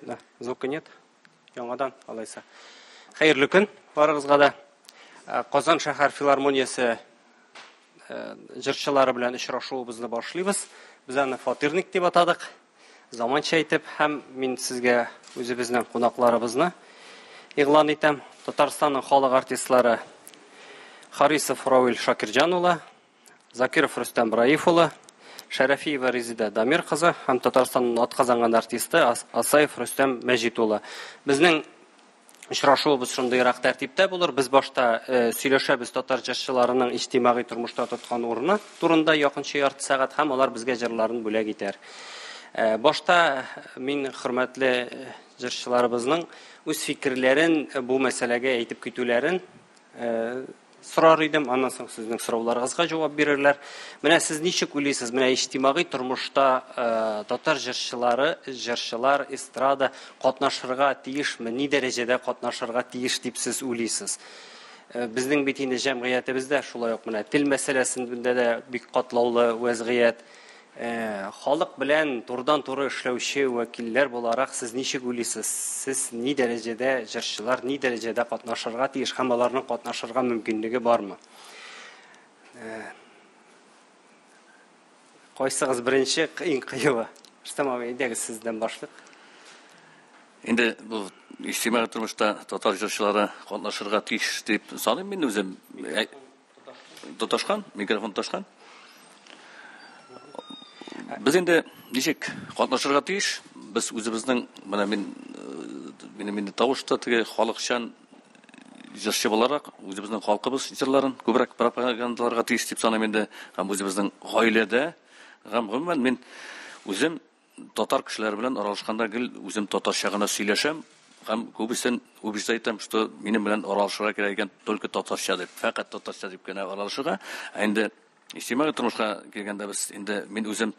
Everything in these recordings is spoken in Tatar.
Да, звука нет. Яңадан алайса. Хәерле көн барыгызга да. Казан шәһәр филармониясе җырчылары белән очрашуыбызны башлыйбыз. Без аны фатирник дип атадык. Заманча итеп һәм мин сезгә үзебезнең кунакларыбызны игълан итәм. Татарстанның халык артистлары Харисов Равил Шакирҗан улы, Закиров Рөстәм Раиф улы, Шәрәфиева Резидә Дамир кызы һәм Татарстанның атказанган артисты Асаев Рөстәм Мәҗит улы. Безнең очрашуыбыз шундыйрак тәртиптә булыр. Без башта сөйләшәбез татар җырчыларының иҗтимагый тормышта тоткан урыны турында якынча ярты сәгать һәм алар безгә җырларын бүләк итәр. Башта мин хөрмәтле җырчыларыбызның үз фикерләрен бу мәсьәләгә әйтеп китүләрен сорар идем, аннан соң сезнең сорауларыгызга җавап бирерләр. Менә сез ничек уйлыйсыз, менә иҗтимагый тормышта татар җырчылары, җырчылар, эстрада катнашырга тиешме, ни дәрәҗәдә катнашырга тиеш дип сез уйлыйсыз? Безнең бит инде җәмгыятебездә шулай ук менә тел мәсьәләсендә дә бик катлаулы вәзгыять. Халык белән турыдан-туры эшләүче вәкилләр буларак сез ничек уйлыйсыз, сез ни дәрәҗәдә җырчылар ни дәрәҗәдә катнашырга тиеш һәм аларның катнашырга мөмкинлеге бармы? Кайсыгыз беренче, иң кыюы? Рөстәм абый, әйдәгез сездән башлыйк. Инде бу иҗтимагый тормышта татар җырчылары катнашырга тиеш дип саныйм мин үзем. Тоташкан, микрофон тоташкан. Без инде ничек катнашырга тиеш? Без үзебезнең менә мин минем инде тавыш та теге халыкчан җырчы буларак үзебезнең халкыбыз җырларын күбрәк пропагандаларга тиеш дип саныйм инде. Һәм үзебезнең гаиләдә һәм гомумән мин үзем татар кешеләре белән аралашканда гел үзем татарча гына сөйләшәм һәм күбесен убеждать итәм, что минем белән аралашырга кирәк икән только татарча дип, фәкать татарча дип кенә аралашырга. Ә инде иҗтимагый тормышка килгәндә без инде мин үзем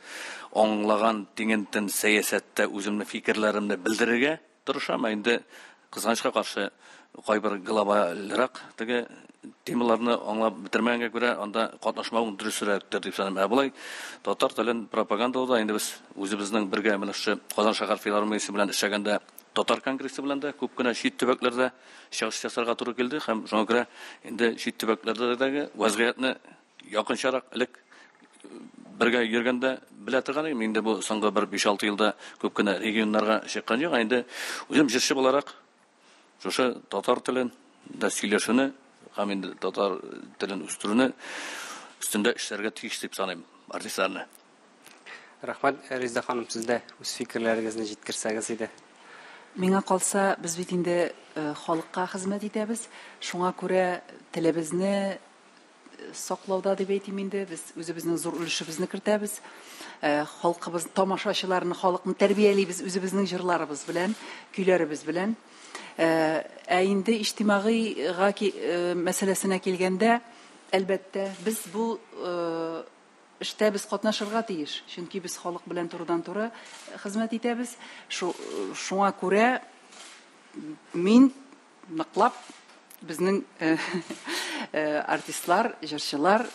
аңлаган тиңентен сәясәттә үземнең фикерләремне белдерергә тырышам. Ә инде кызганычка каршы кайбер глобальрак теге темаларны аңлап бетермәгәнгә күрә анда катнашмавың дөресрәктер дип саныйм. Ә болай татар телен пропагандалауда инде без үзебезнең бергә менә шушы Казан шәһәр филармониясе белән эшләгәндә татар конгрессы белән дә күп кенә чит төбәкләрдә чыгыш ясарга туры килде һәм шуңа күрә инде чит төбәкләрдәге вазгыятьне якынчарак элек бергә йөргәндә белә торган идем. Инде бу соңгы бер 5-6 елда күп кенә регионнарга чыккан юк. Инде үзем җырчы буларак шушы татар телен дә сөйләшүне һәм инде татар телен үстерүне өстендә эшләргә тиеш дип саныйм артистларны. Рәхмәт, Резеда ханым, сез дә үз фикерләрегезне җиткерсәгез иде. Миңа калса, без бит инде халыкка хезмәт итәбез. Шуңа күрә телебезне саклауда дип әйтим инде, без үзебезнең зур өлешебезне кертәбез. Халкыбыз, тамашачыларны, халыкны тәрбиялибез үзебезнең җырларыбыз белән, көйләребез белән. Ә инде иҗтимагыйга мәсьәләсенә килгәндә, әлбәттә, без бу эштә без катнашырга тиеш, чөнки без халык белән турыдан-туры хезмәт итәбез. Шуңа күрә мин ныклап безнең артистлар, җырчылар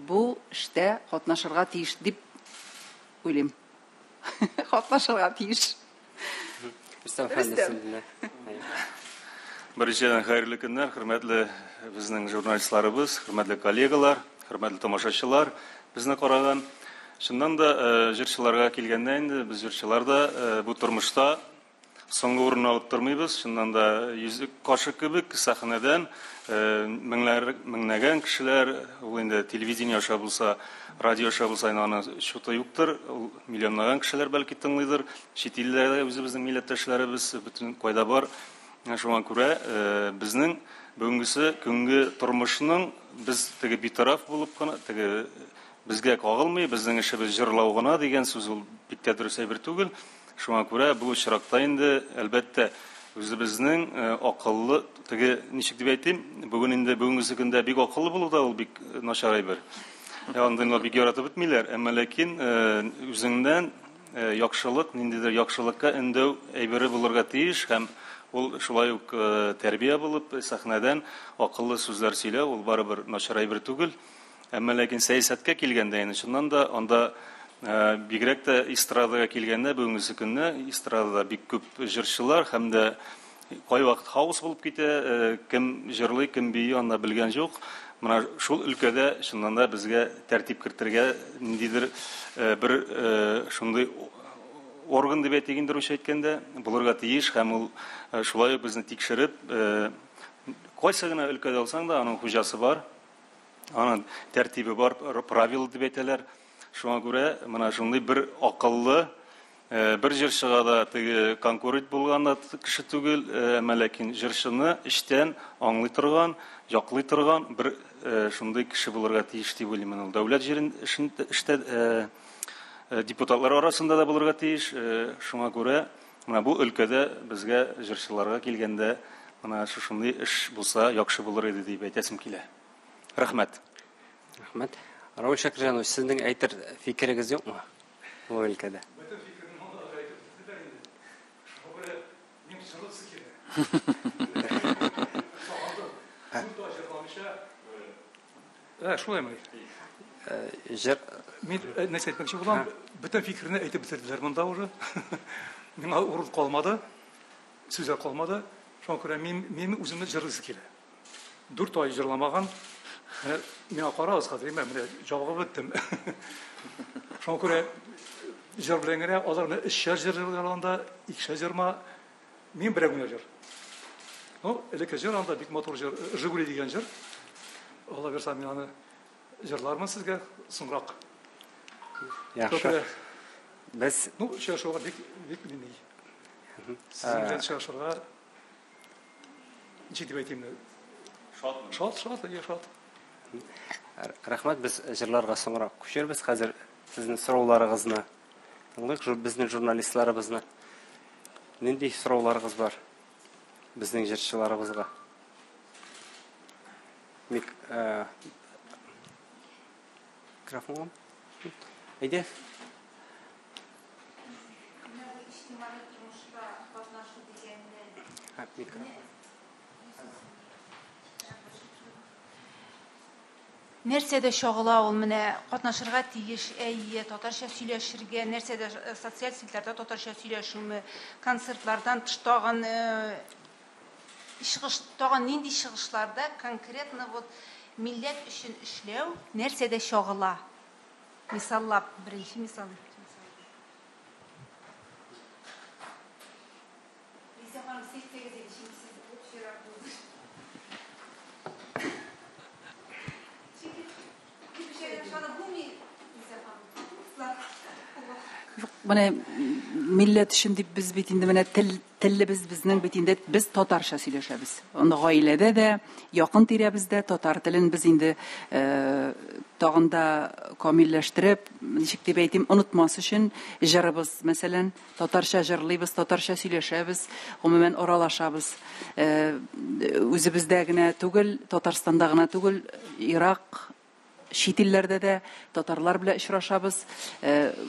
бу эштә катнашырга тиеш дип уйлыйм. Катнашырга тиеш. Рөстәм. Беренчедән, хәерле көннәр, хөрмәтле безнең журналистларыбыз, хөрмәтле коллегалар, хөрмәтле тамашачылар безне караган. Чыннан да, җырчыларга килгәндә инде, без җырчылар да бу тормышта соңгы урынны алып тормыйбыз. Чыннан да, йөзек кашы кебек сәхнәдән меңләр, меңнәгән кешеләр, ул инде телевидение аша булса, радио аша булса, инде аны счеты юктыр, ул миллионлаган кешеләр бәлки тыңлыйдыр. Чит илдә дә үзебезнең милләттәшләребез бөтен кайда бар. Шуңа күрә безнең бүгенгесе көнге тормышның без теге битараф булып кына, теге безгә кагылмый, безнең эшебез җырлау гына дигән сүз ул бик тә дөрес әйбер түгел. Шуңа күрә бу очракта инде, әлбәттә, үзебезнең акыллы, теге ничек дип әйтим, бүген инде бүгенгесе көндә бик акыллы булу да ул бик начар әйбер. Андыйны бик яратып бетмиләр, әмма ләкин үзеңнән яхшылык, ниндидер яхшылыкка өндәү әйбере булырга тиеш һәм ул шулай ук тәрбия булып, сәхнәдән акыллы сүзләр сөйләү ул барыбер начар әйбер түгел. Әмма ләкин сәясәткә килгәндә инде чыннан да анда. Бигрәк тә эстрадага килгәндә, бүгенгесе көнне эстрадада бик күп җырчылар һәм дә кайвакыт хаос булып китә, кем җырлый, кем бии, анда белгән юк. Менә шул өлкәдә чыннан да безгә тәртип кертергә ниндидер бер шундый орган дип әйтик инде русча әйткәндә, булырга тиеш һәм ул шулай ук безне тикшереп, кайсы гына өлкәдә алсаң да, аның хуҗасы бар, аның тәртибе бар, правила дип әйтәләр. Шуңа күрә менә шундый бер акыллы, бер җырчыга да теге конкурент булган да кеше түгел, әмма ләкин җырчыны эчтән аңлый торган, яклый торган бер шундый кеше булырга тиеш дип уйлыйм мин. Ул дәүләт җирен эштә депутатлар арасында да булырга тиеш. Шуңа күрә менә бу өлкәдә безгә җырчыларга килгәндә менә шушындый эш булса яхшы булыр иде дип әйтәсем килә. Рәхмәт. Рәхмәт. Равил Шәкірҗанович, сезнең әйтер фикерегез юкмы бу өлкәдә? Бөтен фикерне монда да әйтеп бетерделәр инде. Шуңа күрә мин җырлыйсы килә. Сагындым. Дүрт ай җырламыйча. Шулаймы? Җыр. Мин нәрсә әйтмәкче булам, бөтен фикерне әйтеп бетерделәр монда уже. Миңа урын калмады, сүзләр калмады. Шуңа күрә мин үземне җырлыйсы килә. 4 ай җырламаган. Менә миңа карагыз хәзер, менә җавабы беттем. Шуңа күрә җыр белән генә алар менә өчәр җыр җырлаганда, икешәр җырма, мин берәү генә җыр. Ну, элекке җыр анда бик матур җыр, Жигули дигән җыр. Алла бирсә, мин аны җырлармын сезгә соңрак. Яхшы. Без ну, чыгышуга бик бик нини. Сезнең белән чыгышырга ничек дип әйтим? Шат. Шат, шат, я шат. Рәхмәт, без җырларга соңрак күчербез. Хәзер сезнең сорауларыгызны тыңлыйк, безнең журналистларыбызны. Нинди сорауларыгыз бар безнең җырчыларыбызга? Микрофон. Әйдә. Микрофон. Нәрсәдә чагыла ул менә катнашырга тиеш, әйе, татарча сөйләшергә, нәрсәдә социаль челтәрдә татарча сөйләшүме, концертлардан тыш тагын чыгыш, тагын нинди чыгышларда конкретно вот милләт өчен эшләү нәрсәдә чагыла? Мисаллап, беренче мисал. Лиза ханым, сез әйтегез, чөнки сез общийрак булды. Менә милләт өчен дип без бит инде менә телебез безнең бит инде без татарча сөйләшәбез. Анда гаиләдә дә, якын тирәбездә татар телен без инде тагын да камилләштереп, ничек дип әйтим, онытмас өчен җырыбыз, мәсәлән, татарча җырлыйбыз, татарча сөйләшәбез, гомумән аралашабыз. Үзебездә генә түгел, Татарстанда гына түгел, Ирак, чит илләрдә дә татарлар белән очрашабыз,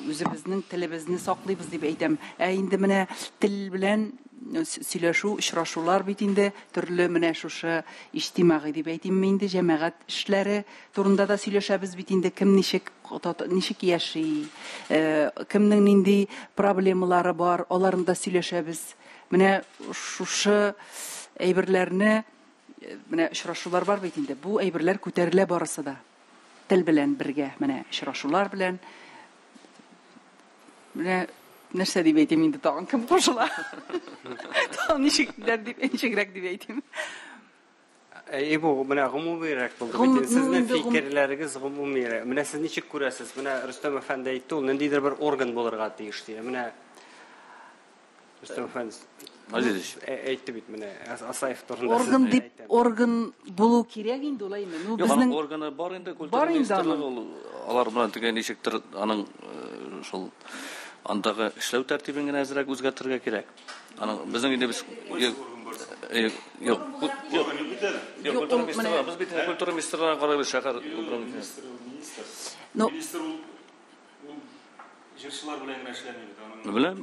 үзебезнең телебезне саклыйбыз дип әйтәм. Ә инде менә тел белән сөйләшү, очрашулар бит инде төрле менә шушы иҗтимагый дип әйтимме инде, җәмәгать эшләре турында да сөйләшәбез бит инде, кем ничек яши, кемнең нинди проблемалары бар, аларны да сөйләшәбез. Менә шушы әйберләрне, менә очрашулар бар бит инде, бу әйберләр күтәрелә барысы да. Тел белән бергә, менә очрашулар белән. Менә нәрсә дип әйтим инде, тагын кем кушыла? Тагын ничегрәк дип әйтим? Бу менә гомумирәк булды бит. Сезнең фикерләрегез гомумирәк. Менә сез ничек күрәсез? Менә Рөстәм әфәнде әйтте, ул ниндидер бер орган булырга тиеш ди. Менә Рөстәм әфәнде әйтте бит менә Асаев турында. Орган дип, орган булу кирәк инде улаймы? Ну, безнең органы бар инде, культура министрлыгы ул, алар белән теге ничектер аның шул андагы эшләү тәртибен генә әзрәк үзгәртергә кирәк. Аның безнең инде без юк, культура министрлыгы, без бит культура министрлыгына карыйбыз, шәһәр министр ул җырчылар белән генә эшләми бит, аның. Беләм,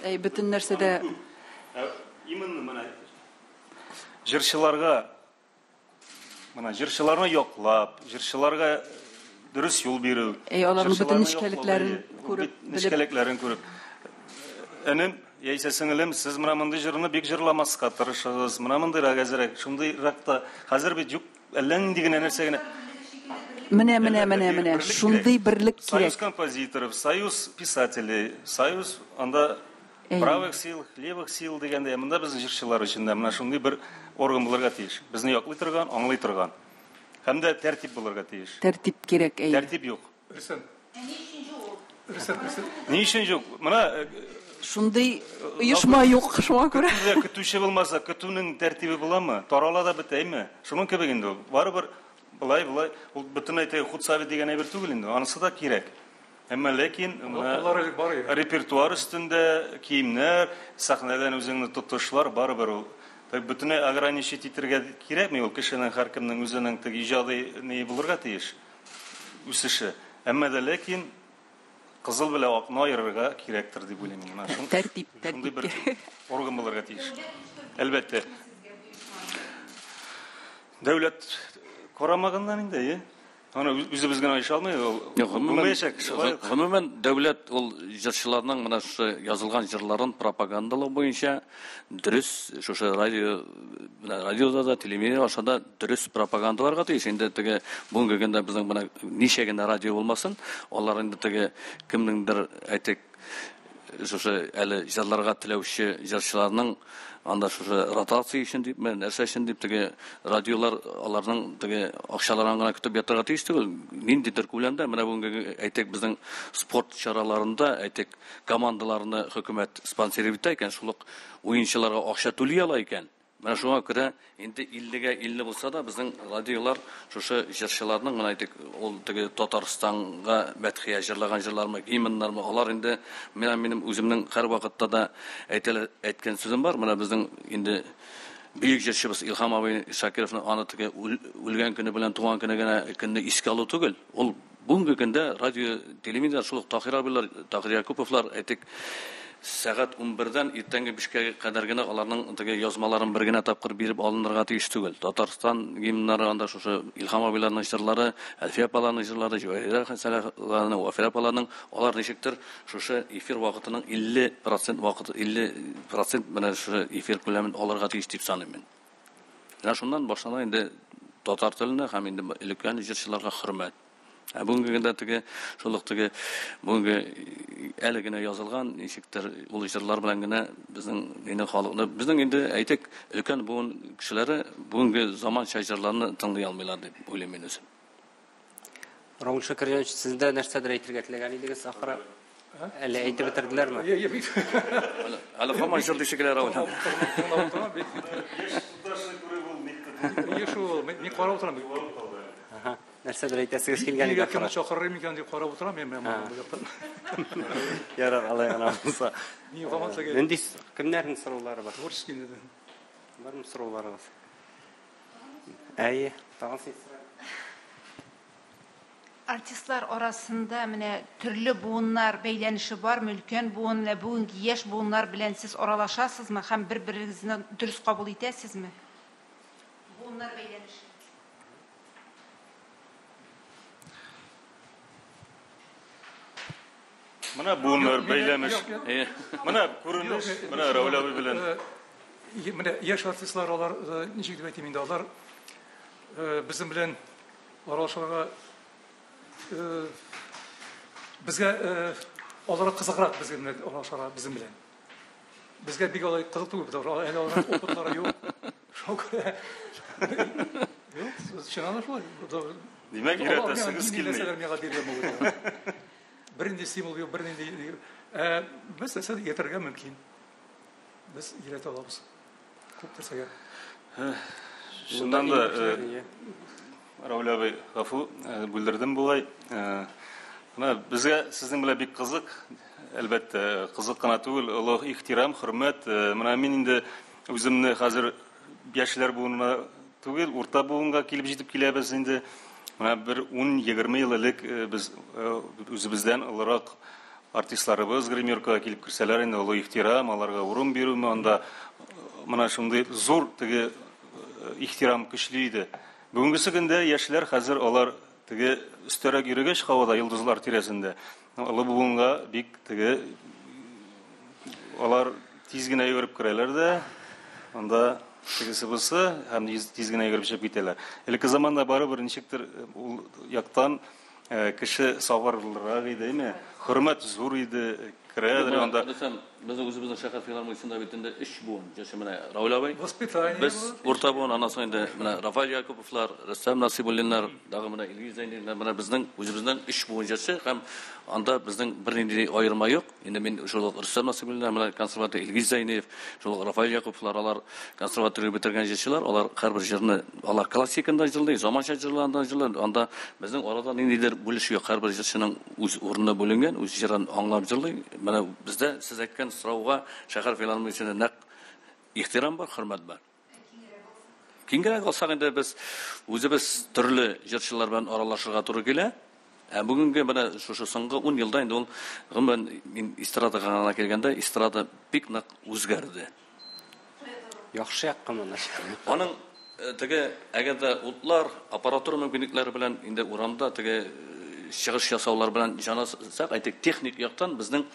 әй, бөтен нәрсәдә именно менә җырчыларга, менә җырчыларны яклап, җырчыларга дөрес юл бирү. Әй, аларның бөтен Җырчыларны нечкәлекләрен яклау, әйе. күреп, Бит белеп. Нечкәлекләрен күреп. Энем, яисә сеңелем, сез менә мондый җырны бик җырламаска тырышыгыз. Менә мондыйрак әзерәк, шундыйрак та хәзер бит юк, әллә нинди генә нәрсә генә. Менә, менә, Әлбәттә, менә, менә. берлек Шундый кирәк. берлек Союз кирәк. композиторов, союз писателей, союз анда Әйе. правых сил, левых сил дигәндә, монда безнең җырчылар өчен дә менә шундый бер орган булырга тиеш. Безне яклый торган, аңлый торган. Һәм дә тәртип булырга тиеш. Тәртип кирәк, әйе. Тәртип юк. Рөстәм. Рөстәм, Рөстәм. Ни өчен юк? Менә Шундый оешма юк, шуңа күрә. Көтүдә көтүче булмаса, көтүнең тәртибе буламы? Тарала да бетәйме? Шуның кебек инде ул. Барыбер былай былай ул бөтенләй теге худсовет дигән әйбер түгел инде. Анысы да кирәк. Әмма ләкин менә Алар элек бар иде. репертуар өстендә киемнәр, сәхнәдән үзеңне тотышлар барыбер ул. Так бөтенләй ограничить итәргә кирәкми ул кешенең һәркемнең үзенең теге иҗади ни булырга тиеш үсеше. Әмма дә ләкин кызыл белән акны аерырга кирәктер дип уйлыйм мин. Менә Тәртип, шундый тәртип бер кирәк. орган булырга тиеш. Әлбәттә. Дәүләт карамаганнан инде, әйе. Аны үзебез генә оеша алмый, ул Юк, гомумән, булмаячак. Шулай ук. гомумән дәүләт ул җырчыларның менә шушы язылган җырларын пропагандалау буенча дөрес шушы радио, менә радиода да, телевидение аша да дөрес пропагандаларга тиеш. Инде теге бүгенге көндә безнең менә ничә генә радио булмасын, алар инде теге кемнеңдер әйтик шушы әле җырларга теләүче җырчыларның анда шушы ротация өчен дип, нәрсә өчен дип теге радиолар аларның теге акчаларын гына көтеп ятарга тиеш түгел. Ниндидер күләмдә менә бүгенге әйтик безнең спорт чараларында әйтик командаларны хөкүмәт спонсор итә икән, шул ук уенчыларга акча түли ала икән. Менә шуңа күрә инде иллегә илле булса да безнең радиолар шушы җырчыларның менә әйтик ул теге Татарстанга мәдхия җырлаган җырлармы, гимннармы, алар инде менә минем үземнең һәр вакытта да әйткән сүзем бар. Менә безнең инде бөек җырчыбыз Илһам абый Шакировны аны теге үлгән көне белән туган көне генә көнне искә алу түгел. Ул бүгенге көндә радио, телевидение шул ук Таһир абыйлар, Таһир Якуповлар әйтик сәгать унбердән иртәнге бишкә кадәр генә аларның теге язмаларын бер генә тапкыр биреп алынырга тиеш түгел. Татарстан гимннары анда шушы Илһам абыйларның җырлары, Әлфия апаларның җырлары, Җәвәһирә Хәсәноваларның, Вафира апаларның, алар ничектер шушы эфир вакытының илле процент вакыты, илле процент менә шушы эфир күләмен алырга тиеш дип саныйм мин. Менә шуннан башлана инде татар теленә һәм инде өлкән җырчыларга хөрмәт. Ә бүгенге көндә теге шул ук теге бүгенге әле генә язылган ничектер ул җырлар белән генә безнең инде халыкны, безнең инде әйтик өлкән буын кешеләре бүгенге заманча җырларны тыңлый алмыйлар дип уйлыйм мин үзем. Равил Шакирҗанович, сез дә нәрсәдер әйтергә теләгән идегез ахыры? Әллә әйтеп бетерделәрме? Е, е, бит. Әле һаман җыр дишекләр Равил. Тыңлап утырам, бит. Яшь туташны күреп ул никтер. Е, шул, мин карап утырам. Аһа. Нәрсәдер әйтәсегез килгән иде Нигә кемне ахыры. чакырыр микән дип карап утырам мин менә бу яктан. Ярар, алай гына булса. Мин һаман теге Нинди кемнәрнең сораулары бар? творческий инде. Бармы сорауларыгыз? Әйе, тагын сез сорагыз. Артистлар арасында менә төрле буыннар бәйләнеше бармы? Өлкән буын, менә бүгенге яшь буыннар белән сез аралашасызмы һәм бер-берегезне дөрес кабул итәсезме? Буыннар бәйләнеше. Менә буыннар бәйләнеш. Әйе. Менә күренеш, менә Равил абый белән. Менә яшь артистлар алар, ничек дип әйтим инде, алар безнең белән аралашырга, безгә, аларга кызыграк безнең белән аралашырга безнең белән. Безгә бик алай кызык түгел, потому что әле аларның опытлары юк. Шуңа күрә юк, чыннан да шулай. Димәк, өйрәтәсегез килми. Нәрсәләр миңа бирелә бүген. Бернинди стимул юк, бернинди. Без нәрсә өйрәтергә мөмкин. Без өйрәтә алабыз. Күп нәрсәгә. Чыннан да, Равил абый, гафу, бүлдердем болай. Менә безгә сезнең белән бик кызык, әлбәттә, кызык кына түгел, олы ихтирам, хөрмәт. Менә мин инде үземне хәзер яшьләр буынына түгел, урта буынга килеп җитеп киләбез инде. Менә бер ун-егерме ел элек, без, үзебездән олырак артистларыбыз гримеркага килеп керсәләр инде олы ихтирам, аларга урын бирүме, анда менә шундый зур теге ихтирам көчле иде. Бүгенгесе көндә яшьләр хәзер алар Теге өстәрәк йөрегәч һавада йолдызлар тирәсендә, олы буынга бик теге алар тиз генә йөгереп керәләр дә, анда тегесе бусы һәм тиз генә йөгереп чыгып китәләр. Элекке заманда барыбер ничектер ул яктан кеше сабырлырак иде, әйме? Хөрмәт зур иде, керәдер анда. Рөстәм, безнең үзебезнең шәһәр филармониясендә бит инде өч буын җырчы менә Равил абый. Воспитание Без урта буын, аннан соң инде менә Рафаэль Якуповлар, Рөстәм Насыйбуллиннар, тагы менә Илгиз Зәйнуллиннар, менә безнең үзебезнең өч буын җырчы һәм анда безнең бернинди аерма юк. Инде мин шул ук Рөстәм Насыйбуллиннар, менә консерватория Илгиз Зәйниев, шул ук Рафаэль Якуповлар, алар консерватория бетергән җырчылар, алар һәрбер җырны, алар классиканы да җырлый, заманча җырларны да җырлый. Анда безнең арада ниндидер бүлеш юк. Һәрбер җырчының үз урыны бүленгән, үз җырын аңлап җырлый. Менә бездә сез әйткән сорауга шәһәр филармониясендә нәкъ ихтирам бар, хөрмәт бар. Киңрәк алсак инде без үзебез төрле җырчылар белән аралашырга туры килә. Ә бүгенге менә шушы соңгы 10 елда инде ул гомумән мин эстрадага гына килгәндә эстрада бик нык үзгәрде. Яхшы яккамы, начар? Аның теге әгәр дә утлар, аппаратура мөмкинлекләре белән инде урамда теге чыгыш ясаулар белән җанасак, әйтик, техник яктан безнең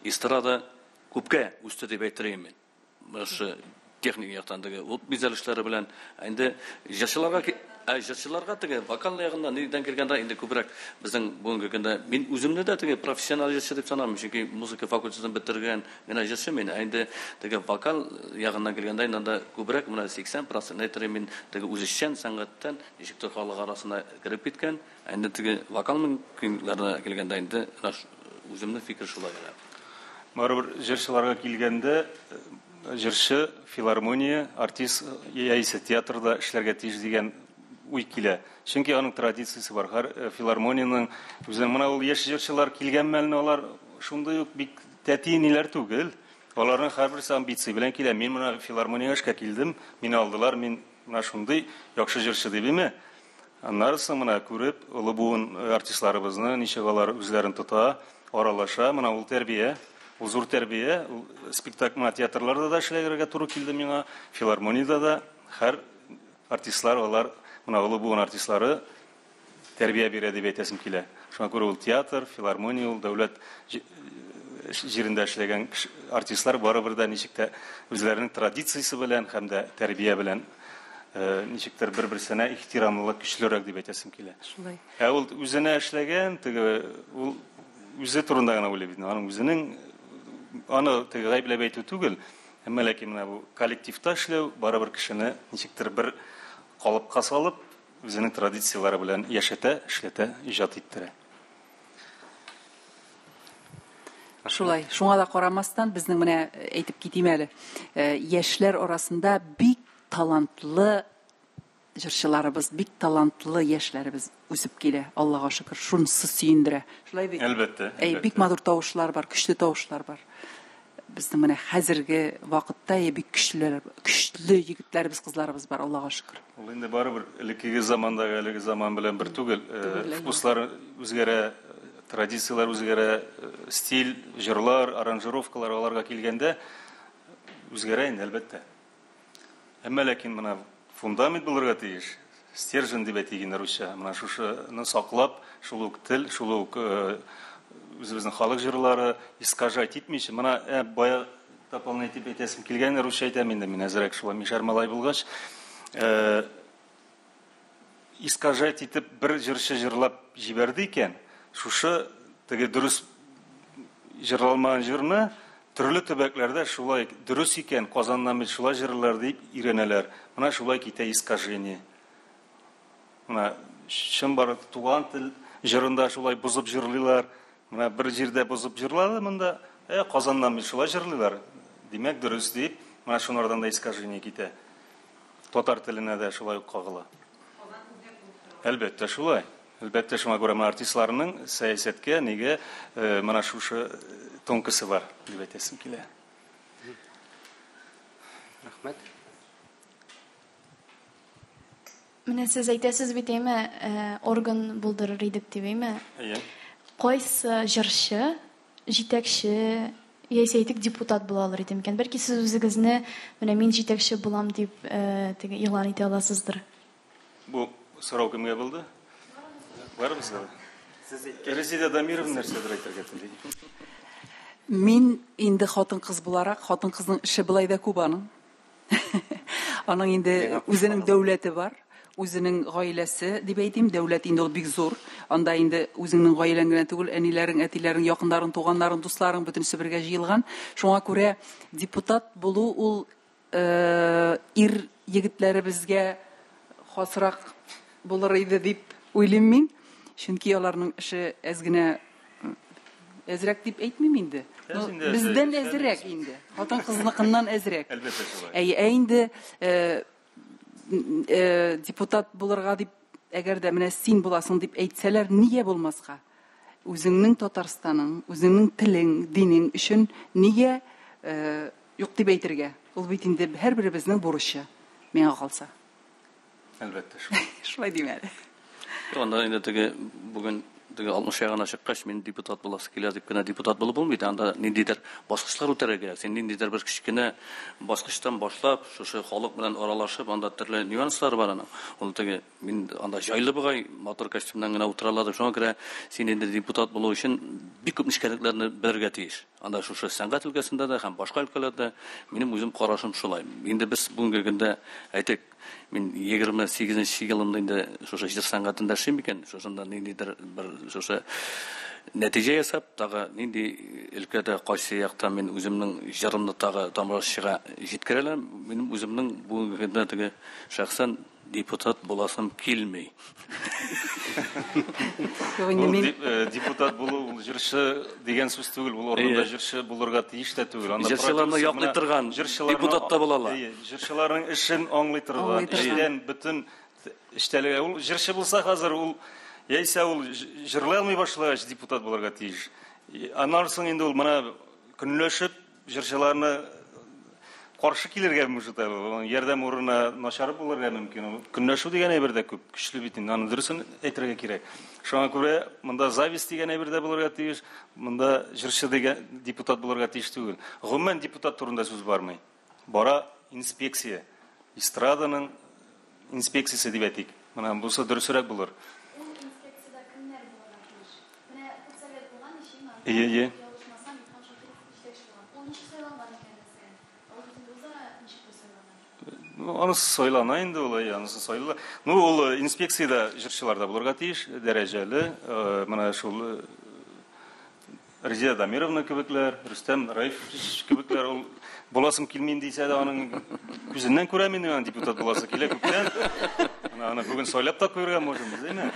эстрада күпкә үсте дип әйтер идем мин. Менә техник яктан теге ут бизәлешләре белән. Инде җырчыларга ә җырчыларга теге вокал ягыннан нидән килгәндә инде күбрәк безнең бүгенге көндә мин үземне дә теге профессиональ җырчы дип санамыйм, чөнки музыка факультетын бетергән генә җырчы мин. Ә инде теге вокал ягыннан килгәндә инде анда күбрәк менә 80% әйтер мин теге үзешчән сәнгатьтән ничектер халык арасына кереп киткән. Ә инде теге вокал мөмкинлекләренә килгәндә инде үземнең фикер шулай гына. Барыбер җырчыларга килгәндә, җырчы, филармония, артист яисә театрда эшләргә тиеш дигән уй килә. Чөнки аның традициясе бар. Һәр филармониянең үзенең менә ул яшь җырчылар килгән мәлне алар шундый ук бик тәти ниләр түгел. Аларның һәрберсе амбиция белән килә. Мин менә филармониягә эшкә килдем, мине алдылар, мин менә шундый яхшы җырчы дип име. Аннары соң менә күреп, олы буын артистларыбызны ничек алар үзләрен тота, аралаша, менә ул тәрбия, ул зур тәрбия, ул спектакль менә театрларда да эшләргә туры килде миңа, филармониядә дә һәр артистлар алар менә олы буын артистлары тәрбия бирә дип әйтәсем килә. Шуңа күрә ул театр, филармония, ул дәүләт җирендә эшләгән артистлар барыбер дә ничек тә үзләренең традициясе белән һәм дә тәрбия белән ничектер бер-берсенә ихтирамлылык көчлерәк дип әйтәсем килә. Шулай. Ә ул үзенә эшләгән, теге ул үзе турында гына уйлый бит. Аның үзенең аны теге гаепләп әйтү түгел, әмма ләкин менә бу коллективта эшләү барыбер кешене ничектер бер калыпка салып, үзенең традицияләре белән яшәтә, эшләтә, иҗат иттерә. Шулай, шуңа да карамастан безнең менә әйтеп китим әле, яшьләр арасында бик талантлы җырчыларыбыз, бик талантлы яшьләребез үсеп килә. Аллага шөкер, шунысы сөендерә. Шулай бит? Әлбәттә. Әй, бик матур тавышлар бар, көчле тавышлар бар. Безнең менә хәзерге вакытта бик көчлеләр, көчле егетләребез, кызларыбыз бар, Аллага шөкер. Ул инде барыбер элеккеге замандагы әлеге заман белән бер түгел. Вкуслар үзгәрә, традицияләр үзгәрә, стиль, җырлар, аранжировкалар аларга килгәндә үзгәрә инде, әлбәттә. Әмма ләкин менә фундамент булырга тиеш. Стержень дип әйтик инде русча. Менә шушыны саклап, шул ук тел, шул ук үзебезнең халык җырлары искажать итмичә, менә бая дополнять итеп әйтәсем килгән, русча әйтәм инде мин әзрәк шулай мишәр малай булгач. Искажать итеп бер җырчы җырлап җибәрде икән, шушы теге дөрес җырлалмаган җырны төрле төбәкләрдә шулай дөрес икән, Казаннан бит шулай җырлар дип өйрәнәләр. Менә шулай китә искажение. Менә чын бар туган тел җырында шулай бозып җырлыйлар. Менә бер җирдә бозып җырлады монда, Казаннан бит шулай җырлыйлар. Димәк, дөрес дип, менә шунардан да искажение китә. Татар теленә дә шулай ук кагыла. Әлбәттә шулай. Әлбәттә шуңа күрә менә артистларның сәясәткә нигә менә шушы тонкасы бар дип әйтәсем килә. Рәхмәт. Менә сез әйтәсез бит, әйме, орган булдырыр идек дип, әйме? Әйе. Кайсы җырчы, җитәкче, яисә әйтик депутат була алыр иде микән? Бәлки сез үзегезне менә мин җитәкче булам дип теге игълан итә аласыздыр. Бу сорау кемгә булды? Барыбыз да. Резеда Дамировна нәрсәдер әйтергә тели. Мин инде хатын-кыз буларак, хатын-кызның эше болай да күп аның. Аның инде үзенең дәүләте бар, үзенең гаиләсе дип әйтим, дәүләт инде ул бик зур. Анда инде үзеңнең гаиләң генә түгел, әниләрең, әтиләрең, якыннарың, туганнарың, дусларың бөтенесе бергә җыелган. Шуңа күрә депутат булу ул ир егетләребезгә хасрак булыр иде дип уйлыйм мин. Чөнки аларның эше әз генә әзрәк дип әйтмим инде. Бездән әзрәк инде. Хатын-кызныкыннан әзрәк. Әлбәттә шулай. Әйе, ә инде депутат булырга дип, әгәр дә менә син буласың дип әйтсәләр, нигә булмаска? Үзеңнең Татарстаның, үзеңнең телең, динең өчен нигә юк дип әйтергә? Ул бит инде һәрберебезнең бурычы, миңа калса. Әлбәттә, шулай. Шулай дим әле. Анда инде теге бүген теге 60 ягына чыккач, мин депутат буласы килә дип кенә депутат булып булмый. Анда ниндидер баскычлар үтәргә кирәк. Син ниндидер бер кечкенә баскычтан башлап, шушы халык белән аралашып, анда төрле нюанслар бар аның. Ул теге мин анда җайлы бугай, матур костюмнан гына утыра ала дип. Шуңа күрә син инде депутат булу өчен бик күп нечкәлекләрне белергә тиеш. Анда шушы сәнгать өлкәсендә дә һәм башка өлкәләрдә минем үзем карашым шулай. Инде без бүгенге көндә әйтик, мин 28 елымда инде шушы җыр сәнгатендә эшлим икән, шушында ниндидер бер шушы нәтиҗә ясап, тагы нинди өлкәдә кайсы якта мин үземнең җырымны тагы тамашачыга җиткерә алам, минем үземнең бүгенге көндә теге шәхсән депутат буласым килми. Юк, инде мин Депутат булу ул җырчы дигән сүз түгел, ул урында җырчы булырга тиеш тә түгел. Анда Җырчыларны продюсер, яклый менә торган депутат та була ала. Әйе, җырчыларның эшен аңлый торган, Аңлый торган. эштән бөтен эчтәлеге. Ул җырчы булса хәзер ул яисә ул җырлый алмый башлагач депутат булырга тиеш. Аннан соң инде ул менә көнләшеп җырчыларны каршы килергә может әле, аның ярдәм урынына начар булырга мөмкин. Ул көнләшү дигән әйбер дә күп көчле бит инде, аны дөресен әйтергә кирәк. Шуңа күрә монда зависть дигән әйбер дә булырга тиеш, монда җырчы дигән депутат булырга тиеш түгел. Гомумән депутат турында сүз бармый. Бара инспекция, эстраданың инспекциясе дип әйтик. Менә бусы дөресрәк булыр. Ул инспекциядә кемнәр булырга тиеш? Менә худсовет булган ич, Ие, ие. Ялгышмасам, Илһам Шакиров җитәкче булган. Ул ничек сайланган икән мәсәлән? Ул бит инде үзара ничек сайланган? Ну, анысы сайлана инде ул, әйе, анысы сайлана. Ну, ул инспекциядә җырчылар да булырга тиеш, дәрәҗәле, менә шул Резеда Дамировна кебекләр, Рөстәм Раифович кебекләр, ул буласым килми дисә дә аның күзеннән күрәм инде, аның депутат буласы килә күптән. Менә аны бүген сайлап та куярга можем, әйме?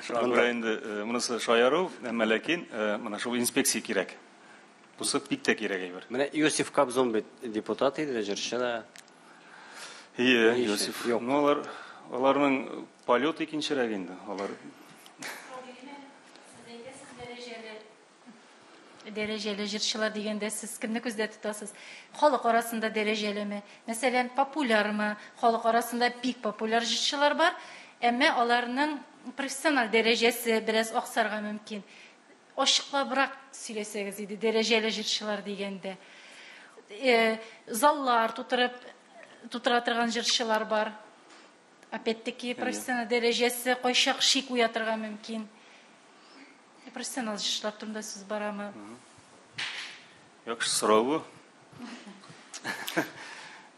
Шуңа күрә инде монысы шаяру, әмма ләкин менә шул инспекция кирәк. Бусы бик тә кирәк әйбер. Менә Иосиф Кобзон бит депутат иде, җырчы да. Ие, Ни Иосиф. өчен? Юк. Ну, аларның полет икенчерәк инде. Алар Дәрәҗәле җырчылар дигәндә сез кемне күздә тотасыз? Халык арасында дәрәҗәлеме? Мәсәлән, популярмы? Халык арасында бик популяр җырчылар бар, әмма аларның профессиональ дәрәҗәсе бераз аксарга мөмкин. Ачыклабрак сөйләсәгез иде, дәрәҗәле җырчылар дигәндә. Заллар тутыра торган җырчылар бар. Опять-таки, профессиональ дәрәҗәсе кайчак шик уятырга мөмкин. Профессионал җырчылар турында сүз барамы? Яхшы сорау бу.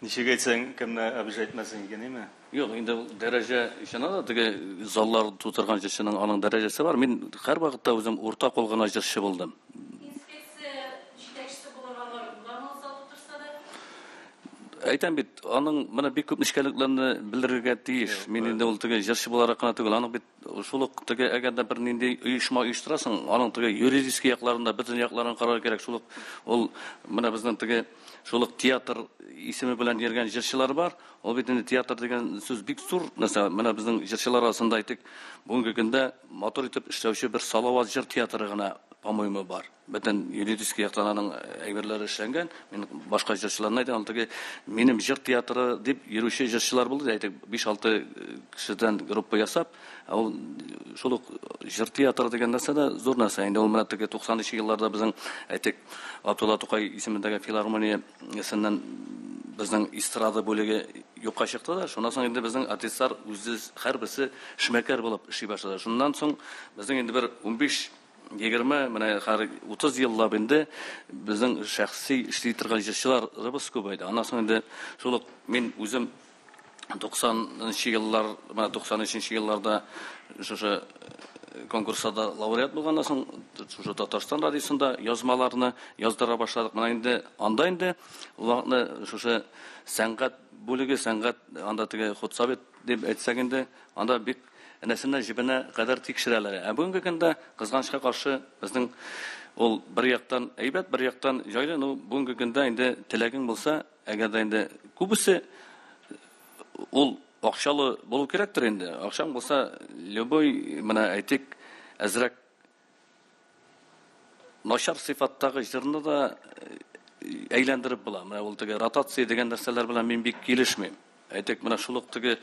Ничек әйтсәң, кемне обижать итмәсең икән, әйме? Юк, инде ул дәрәҗә өчен ала, теге заллар тутырган җырчының аның дәрәҗәсе бар. Мин һәрвакытта үзем урта кул гына җырчы булдым. Инспекция җитәкчесе булырга лаек буламы ул зал тутырса да? Әйтәм бит, аның менә бик күп нечкәлекләрне белдерергә тиеш. Мин инде ул теге җырчы буларак кына түгел, аның бит шул ук теге әгәр дә бер нинди оешма оештырасың, аның теге юридический якларын да, бөтен якларын карарга кирәк. Шул ук ул менә безнең теге шул ук театр исеме белән йөргән җырчылар бар. Ул бит инде театр дигән сүз бик зур нәрсә. Менә безнең җырчылар арасында әйтик, бүгенге көндә матур итеп эшләүче бер Салават җыр театры гына, по-моему, бар. Бөтен юридический яктан аның әйберләре эшләнгән. Мин башка җырчыларны әйтәм, ул теге минем җыр театры дип йөрүче җырчылар булды, әйтик, биш-алты кешедән группа ясап, ә ул шул ук җыр театры дигән нәрсә дә зур нәрсә. Инде ул менә теге туксанынчы елларда безнең, әйтик, Габдулла Тукай исемендәге филармониясеннән безнең эстрада бүлеге юкка чыкты да, шуннан соң инде безнең артистлар үзе һәрберсе эшмәкәр булып эшли башлады. Шуннан соң безнең инде бер 15 20 менә һәр 30 еллап инде безнең шәхси эшли торган җырчыларыбыз күбәйде. Аннан соң инде шул ук мин үзем 90 еллар, менә 93 елларда шушы конкурста лауреат булганнан соң шушы Татарстан радиосында язмаларны яздыра башладык. Менә инде анда инде ул вакытны шушы сәнгать бүлеге, сәнгать анда теге худсовет дип әйтсәк инде, анда бик энәсенә җебенә кадәр тикшерәләр. Ә бүгенге көндә кызганычка каршы безнең ул бер яктан әйбәт, бер яктан җайлы, но бүгенге көндә инде теләгең булса, әгәр дә инде күбесе ул акчалы булу кирәктер инде. Акчаң булса, любой, менә әйтик, әзрәк начар сыйфаттагы җырны да әйләндереп була. Менә ул теге ротация дигән нәрсәләр белән мин бик килешмим. Әйтик, менә шул ук теге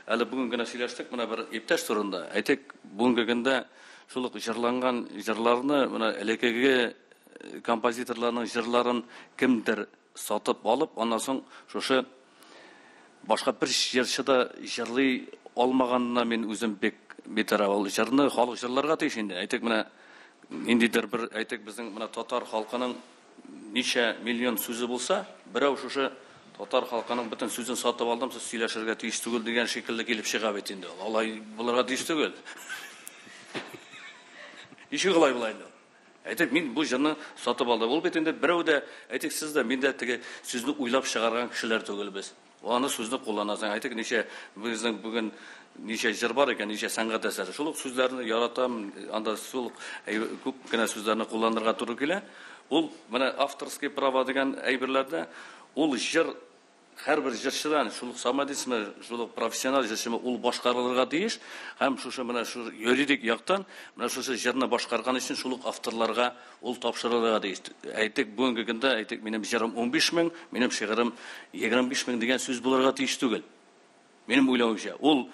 әле бүген генә сөйләштек, менә бер иптәш турында. Әйтик, бүгенге көндә шул ук җырланган җырларны, менә элеккеге композиторларның җырларын кемдер сатып алып, аннан соң шушы башка бер җырчы да җырлый алмаганына мин үзем бик битараф. Ул җырны халык җырларга тиеш инде. Әйтик, менә ниндидер бер, әйтик, безнең менә татар халкының ничә миллион сүзе булса, берәү шушы татар халкының бөтен сүзен сатып алдым, сез сөйләшергә тиеш түгел дигән шикелле килеп чыга бит инде. Алай булырга тиеш түгел. Ничек алай була инде? Әйтик, мин бу җырны сатып алдым. Ул бит инде берәү дә, әйтик, сез дә, мин дә теге сүзне уйлап чыгарган кешеләр түгелбез. Аны сүзне кулланасың. Әйтик, ничә безнең бүген ничә җыр бар икән, ничә сәнгать әсәре. Шул ук сүзләрне яратам, анда шул ук күп кенә сүзләрне кулланырга туры килә. Ул менә авторский право дигән әйберләрдә ул җыр һәрбер җырчыдан, шул ук самодисмы, шул ук профессиональ җырчымы, ул башкарылырга тиеш. Һәм шушы менә шу юридик яктан менә шушы җырны башкарган өчен шул ук авторларга ул тапшырылырга тиеш. Әйтик, бүгенге көндә, әйтик, минем җырым 15 мең, минем шигырем 25 мең дигән сүз булырга тиеш түгел. Минем уйлавымча, ул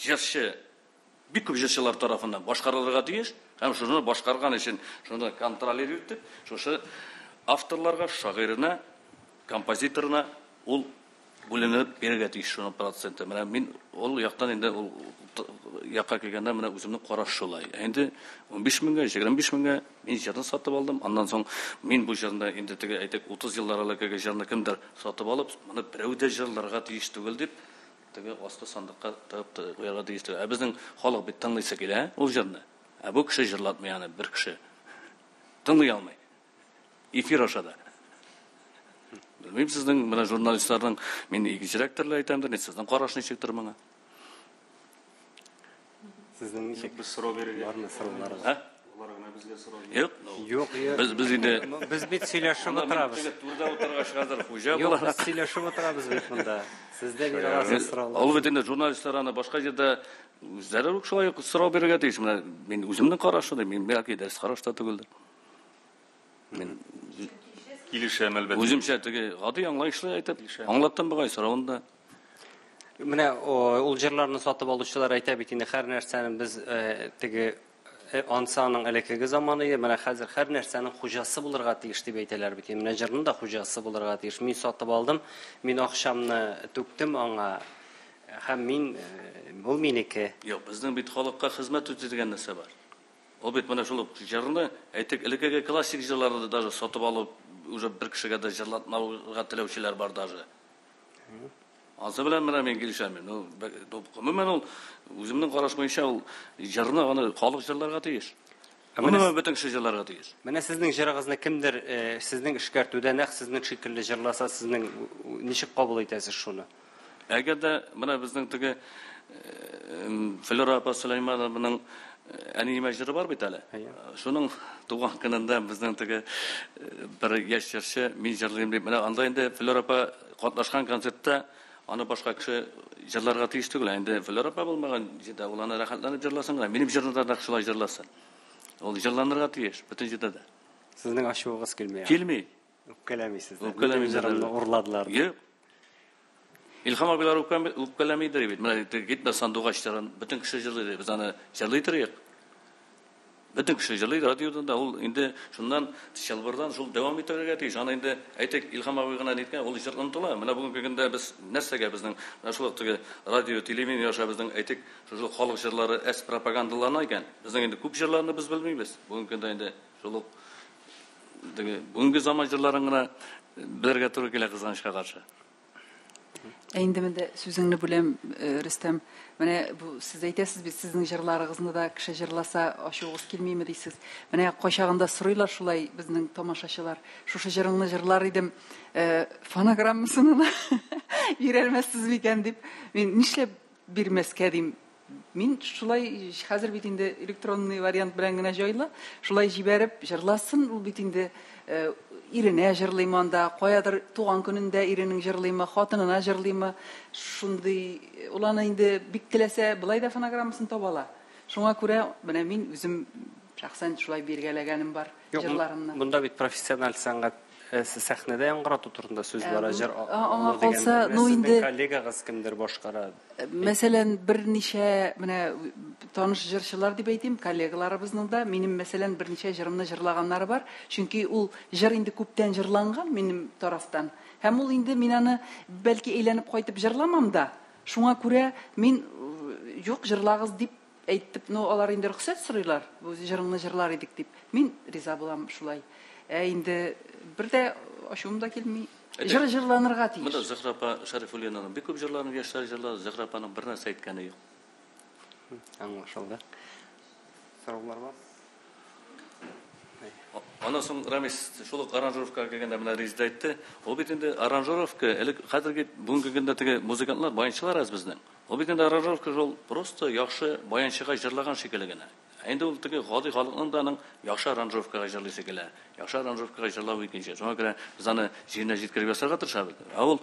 җырчы бик күп җырчылар тарафыннан башкарылырга тиеш һәм шуны башкарган өчен шуны контролировать итеп, шушы авторларга, шагыйренә, композиторына ул бүленеп бирергә тиеш шуның проценты. Менә мин ул яктан инде ул якка килгәндә менә үземнең караш шулай. Ә инде 15 меңгә, 25 меңгә мин җырны сатып алдым. Аннан соң мин бу җырны инде теге әйтик 30 еллар элеккеге җырны кемдер сатып алып, моны берәү дә җырларга тиеш түгел дип, теге аскы сандыкка тыгып куярга тиеш түгел. Ә безнең халык бит тыңлыйсы килә ул җырны. Ә бу кеше җырлатмый аны, бер кеше. Тыңлый алмый. Эфир аша да. Белмим, сезнең менә журналистларның мин икенчерәк төрле әйтәмдер, сезнең караш ничектер моңа? Сезнең ничек? Без сорау бирергә. Бармы сорауларыгыз? Ә? Алар гына безгә сорау бирә. Юк. Юк, юк. Без инде Без бит сөйләшеп утырабыз. Теге түрдә утыргач хәзер хуҗа Юк, буларак. без сөйләшеп утырабыз бит монда. Сез дә бирә аласыз сораулар. Ул бит инде журналистлар аны башка җирдә үзләре үк шулай ук сорау бирергә тиеш. Менә мин үземнең карашым, мин бәлки дөрес караш та түгелдер. Мин Килешәм, әлбәттә. үземчә теге гади аңлаешлы әйтеп аңлаттым бугай соравын да. Менә ул җырларны сатып алучылар әйтә бит инде, һәр нәрсәне без теге ансаның элеккеге заманы иде, менә хәзер һәр нәрсәнең хуҗасы булырга тиеш дип әйтәләр бит. Менә җырның да хуҗасы булырга тиеш. Мин сатып алдым, мин акчамны түктем аңа һәм мин бу минеке. Юк, безнең бит халыкка хезмәт итү дигән нәрсә бар. Ул бит менә шул җырны, әйтик, элеккеге классик җырларны да даже сатып алып, уже бер кешегә дә җырлатмауга теләүчеләр бар даже. Ансы белән менә мин килешәм. Ну, гомумән ул үземнең караш буенча ул җырны аны халык җырларга тиеш. Гомумән бөтен кеше җырларга тиеш. Менә сезнең җырыгызны кемдер сезнең эшкәртүдә нәкъ сезнең шикелле җырласа, сезнең ничек кабул итәсез шуны? Әгәр дә менә безнең теге Флюра апа Сөләйманованың әниемә җыры бар бит әле. Шуның туган көнендә безнең теге бер яшь җырчы мин җырлыйм дип, менә анда инде Флюра апа катнашкан концертта аны башка кеше җырларга тиеш түгел. Инде Флюра апа булмаган җирдә ул аны рәхәтләнеп җырласын гына. Минем җырны да нәкъ шулай җырласын. Ул җырланырга тиеш бөтен җирдә дә. Сезнең ачуыгыз килми. Килми. Үпкәләмисез. Үпкәләмим. Җырымны урладылар. Юк. Илһам абыйлар үпкәләмидер бит. Менә китмә сандугач җырын бөтен кеше җырлый. Без аны җырлый торыйк. Бөтен кеше җырлый радиодан да, ул инде шуннан чылбырдан шул дәвам итәргә тиеш. Аны инде әйтик, Илһам абый гына ниткән, ул җыр онытыла. Менә бүгенге көндә без нәрсәгә безнең менә шул теге радио, телевидение аша безнең әйтик, шушы халык җырлары әз пропагандалана икән. Безнең инде күп җырларны без белмибез. Бүгенге көндә инде шул ук теге бүгенге заман җырларын гына белергә туры килә кызганычка каршы. Ә инде менә сүзеңне бүләм, э, Рөстәм. Менә бу сез әйтәсез бит, сезнең җырларыгызны да кеше җырласа ачуыгыз килмиме дисез. Менә кайчагында сорыйлар шулай безнең тамашачылар. Шушы җырыңны җырлар идем, э, фонограммасын гына бирәлмәссез микән дип. Мин нишләп бирмәскә дим. Мин шулай хәзер бит инде электронный вариант белән генә җайлы. Шулай җибәреп җырласын, ул бит инде э, иренә җырлыймы анда, каядыр туган көнендә иренең җырлыймы, хатынына җырлыймы, шундый ул аны инде бик теләсә болай да фонограммасын таба ала. Шуңа күрә менә мин үзем шәхсән шулай биргәләгәнем бар җырларымны. Монда бит профессиональ сәнгать э, сәхнәдә яңгырату турында сүз Ә, бара, бу- җыр аңа алу дигәндә. калса, Менә ну сезнең инде- коллегагыз кемдер башкара. Мәсәлән, берничә менә таныш җырчылар дип әйтим, коллегаларыбызның да минем мәсәлән берничә җырымны җырлаганнары бар. Чөнки ул җыр инде күптән җырланган минем тарафтан. Һәм ул инде мин аны бәлки әйләнеп кайтып җырламам да. Шуңа күрә мин э, юк җырлагыз дип әйтеп, ну алар инде рөхсәт сорыйлар, бу җырыңны җырлар идек дип. Мин риза булам шулай. Ә инде бер дә ачуым да килми. Җыр җырланырга тиеш. Монда Зөһрә апа Шәрифуллинаның бик күп җырларын яшьләр җырлады. Зөһрә апаның бер нәрсә әйткәне юк. Аңлашылды. Сораулар бар? Аннан соң Рамис шул ук аранжировкага килгәндә менә Резеда әйтте. Ул бит инде аранжировка, элек хәзерге бүгенге көндә теге музыкантлар, баянчылар аз безнең. Ул бит инде аранжировка шул просто яхшы баянчыга җырлаган шикелле генә. Ә инде ул теге гади халыкның да аның яхшы аранжировкага җырлыйсы килә. Яхшы аранжировкага җырлау икенче. Шуңа күрә без аны җиренә җиткереп ясарга тырышабыз. Ә ул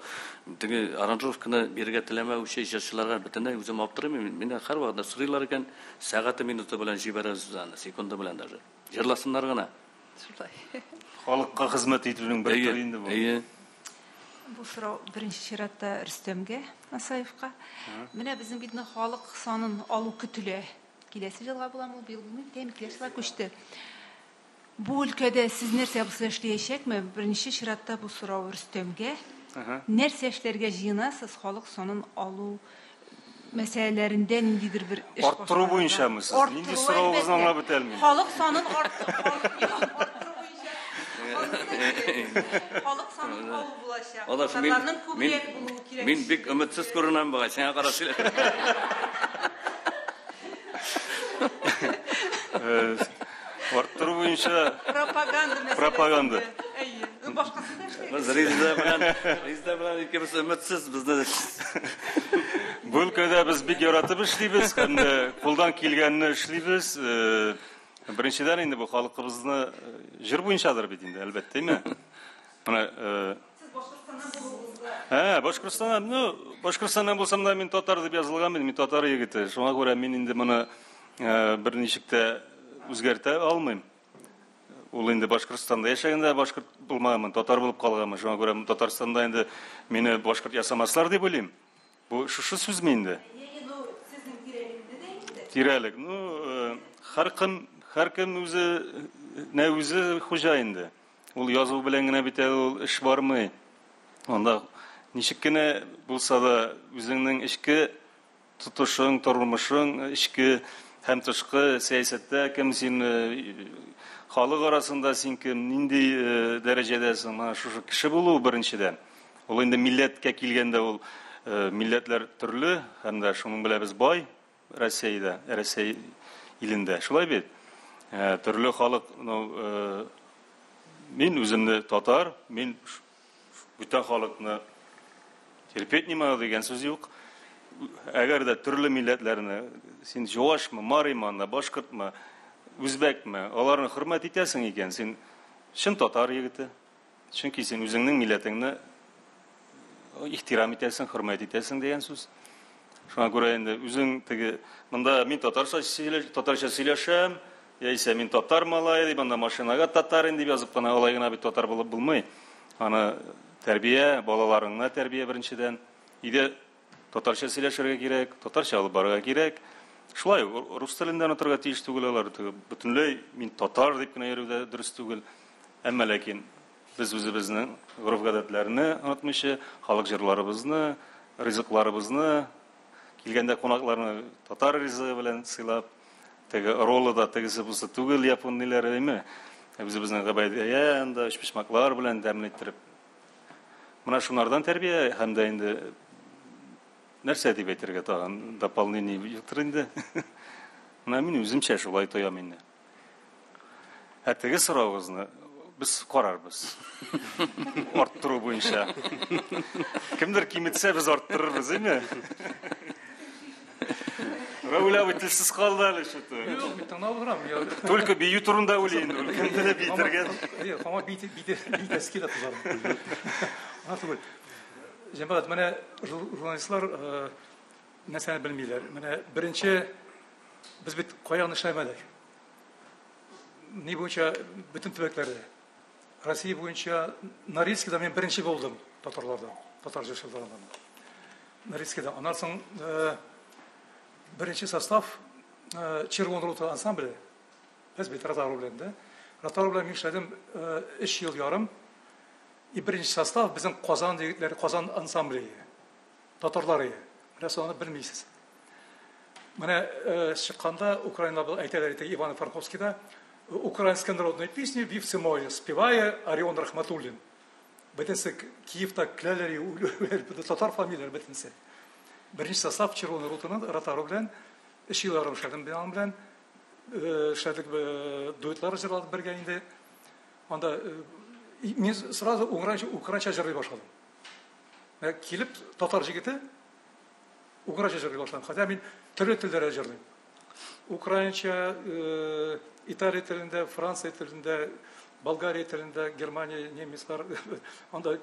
теге аранжировканы бирергә теләмәүче җырчыларга бөтенләй үзем аптырыйм. Миннән һәрвакытта сорыйлар икән, сәгате минуты белән җибәрәбез без аны, секунды белән даже. Җырласыннар гына. Шулай. Халыкка хезмәт итүнең бер төре инде бу. Әйе. Бу сорау беренче чиратта Рөстәмгә Асаевка. Менә безнең бит халык санын алу көтелә. Киләсе елга буламы ул, быел булмый бит, әйме, киләсе елга күчте. Бу өлкәдә сез нәрсә булса эшләячәкме? Беренче чиратта бу сорау Рөстәмгә. Нәрсә эшләргә җыенасыз халык санын алу мәсьәләләрендә ниндидер бер эш Арттыру башкарырга? буенчамы сез? Арттыру, Нинди соравыгызны әлбәттә. аңлап бетә алмыйм. Халык санын арттыру буенча. Халык санын алу булачак. Алаш, мин, Татарларның мин, күбрәк булуы кирәк. мин бик өметсез күренәм бугай, сиңа карап сөйләп. Э, Арттыру буенча Пропаганда мәсьәләсендә. Пропаганда. Әйе. Ну, башкасын да эшләйбез. Без Резеда белән, Резеда белән икебез өметсез безне. Бу өлкәдә без бик яратып эшлибез һәм дә кулдан килгәнне эшлибез. Э, Беренчедән инде бу халкыбызны э, җыр буенчадыр бит инде, әлбәттә, әйме? Менә э, Сез Башкортстаннан булуыгызга Ә, Башкортстаннан, ну, Башкортстаннан булсам да мин татар дип язылган бит, мин татар егете. Шуңа күрә мин инде моны э, берничек тә үзгәртә алмыйм. Ул инде Башкортстанда яшәгәндә башкорт булмаганмын, татар булып калганмын. Шуңа күрә Татарстанда инде мине башкорт ясамаслар дип уйлыйм. Бу шушы сүзме инде? Әйе, ну, сезнең тирәлектә дә инде. Тирәлек. Ну, э, һәркем һәркем үзе нә үзе хуҗа инде. Ул язу белән генә бит әле ул эш бармый. Анда ничек кенә булса да үзеңнең эчке тотышың, тормышың, эчке һәм тышкы сәясәттә кем син, э, халык арасында син кем, нинди э, дәрәҗәдәсең, менә шушы кеше булу беренчедән. Ул инде милләткә килгәндә ул э, милләтләр төрле һәм дә шуның белән без бай Россиядә, Россия илендә. Шулай бит? Э, Төрле халык, ну, э, мин үземне татар, мин бүтән халыкны терпеть не могу дигән сүз юк. Әгәр дә төрле милләтләрне, син чувашмы, маримы, анда башкортмы, үзбәкме, аларны хөрмәт итәсең икән, син чын татар егете. Чөнки син үзеңнең милләтеңне ихтирам итәсең, хөрмәт итәсең дигән сүз. Шуңа күрә инде үзең теге монда мин татарча сөйләш, татарча сөйләшәм, яисә мин татар малае дип, анда машинага татарин дип язып кына алай гына бит татар булып булмый. Аны тәрбия, балаларыңны тәрбия беренчедән. Өйдә татарча сөйләшергә кирәк, татарча алып барырга кирәк. Шулай рус телен дә онытырга тиеш түгел алар. Бөтенләй мин татар дип кенә йөрү дә дөрес түгел. Әмма ләкин без үзебезнең гореф-гадәтләрне онытмыйча, халык җырларыбызны, ризыкларыбызны, килгәндә кунакларны татар ризыгы белән сыйлап, теге роллы да тегесе бусы түгел япон ниләре, әйме? Үзебезнең гөбәдия анда өчпочмаклар белән тәмле иттереп. Менә шунардан тәрбия һәм дә инде нәрсә дип әйтергә тагын дополнение юктыр инде. Менә мин үземчә шулай тоям инде. Ә теге соравыгызны без карарбыз. Арттыру буенча. Кемдер киметсә, без арттырырбыз, әйме? Равил абый телсез калды әле что-то. Юк, мин тыңлап утырам. Только бию турында уйлый инде ул. Кемне дә биетергә. Юк, аңа биетәсе килә кызларның. Ана түгел. Җәмәгать, менә журналистлар нәрсәне белмиләр. Менә беренче без бит кая гына эшләмәдек. Ни буенча бөтен төбәкләрдә. Россия буенча Норильскида мин беренче булдым татарлардан, татар җырчыларыннан. Норильскида. Аннан соң беренче состав Червон рота ансамбле. Без бит Ротару белән дә. Ротару белән мин эшләдем 3 ел ярым. И беренче состав безнең Казан егетләре, Казан ансамбле. Татарлар. Менә сез аны белмисез. Менә чыкканда украиннар әйтәләр иде Иван Франковскийда украинская народная песня «Вивцы море» спевая Орион Рахматуллин. Бөтенесе Киевта көләләр, татар фамилияләр бөтенесе. Беренче состав Червоный ротаны Ротару белән 3 ел ярым эшләдем мин аның белән. Эшләдек, дуэтлар җырладык бергә инде. Анда мин сразу украинча җырлый башладым. Менә килеп татар җегете украинча җырлый башладым. Хотя мин төрле телләрдә җырлыйм. Украинча, Италия телендә, Франция телендә, Болгария телендә, Германия, немецлар, анда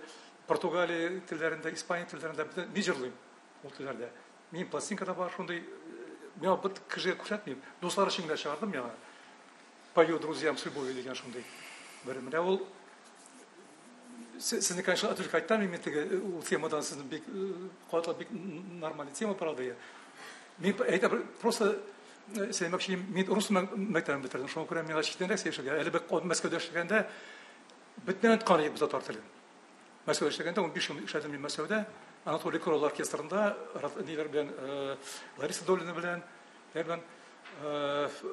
Португалия телләрендә, Испания телләрендә бөтен мин җырлыйм ул телләрдә. Минем пластинкада бар шундый, миңа бит кешегә күрсәтмим. Дуслар өчен генә чыгардым миңа. Пою друзьям с любовью дигән шундый. Бер менә ул сезне, конечно, отвлекать мин теге ул темадан сезне бик катлап бик нормальный тема, правда, я. Мин әйтә просто сәймәкче, мин рус мәктәбен бетердем, шуңа күрә миңа читенрәк сөйләшергә. Әле бер Мәскәүдә эшләгәндә бөтенләй оныткан идек без татар телен. Мәскәүдә эшләгәндә 15 ел эшләдем мин Мәскәүдә, Анатолий Кролл оркестрында, ниләр белән, Лариса Долина белән, белән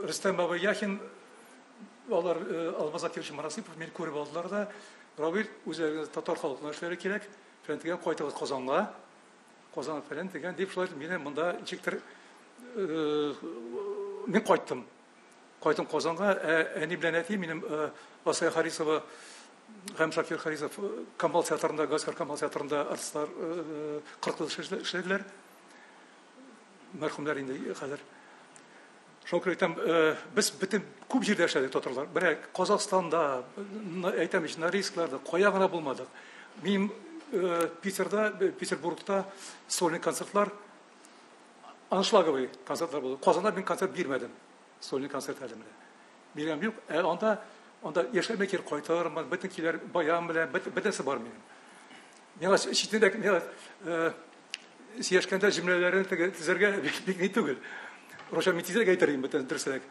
Рөстәм бабай Яхин, алар Алмаз Акирович Марасипов мине күреп алдылар да, Равил, үзегез татар халкына эшләргә кирәк, фәлән дигән, кайтыгыз Казанга, Казан фәлән дигән, дип шулай мине монда ничектер мин кайттым. Кайттым Казанга, әни белән әти минем Асия Харисова һәм Шакир Харисов Камал театрында, Гаскар Камал театрында артистлар 40 ел эшләделәр. Мәрхүмнәр инде хәзер. Шуңа күрә әйтәм, без бөтен күп җирдә эшләдек татарлар. Менә Казахстанда, әйтәм ич, Норильскларда, кая гына булмадык. Мин Питерда, Петербургта сольный концертлар, аншлаговый концертлар булды. Казанда мин концерт бирмәдем. Сольный концерт әле менә. Биргән юк. Ә анда яшәмә кир кайтармын, бөтен киләр баян белән, бөтенесе бар минем. Миңа читенрәк, миңа сөйләшкәндә җөмләләрен төзәргә бик ни түгел. Рушан, мин тизрәк әйтер идем, бөтен дөресрәк.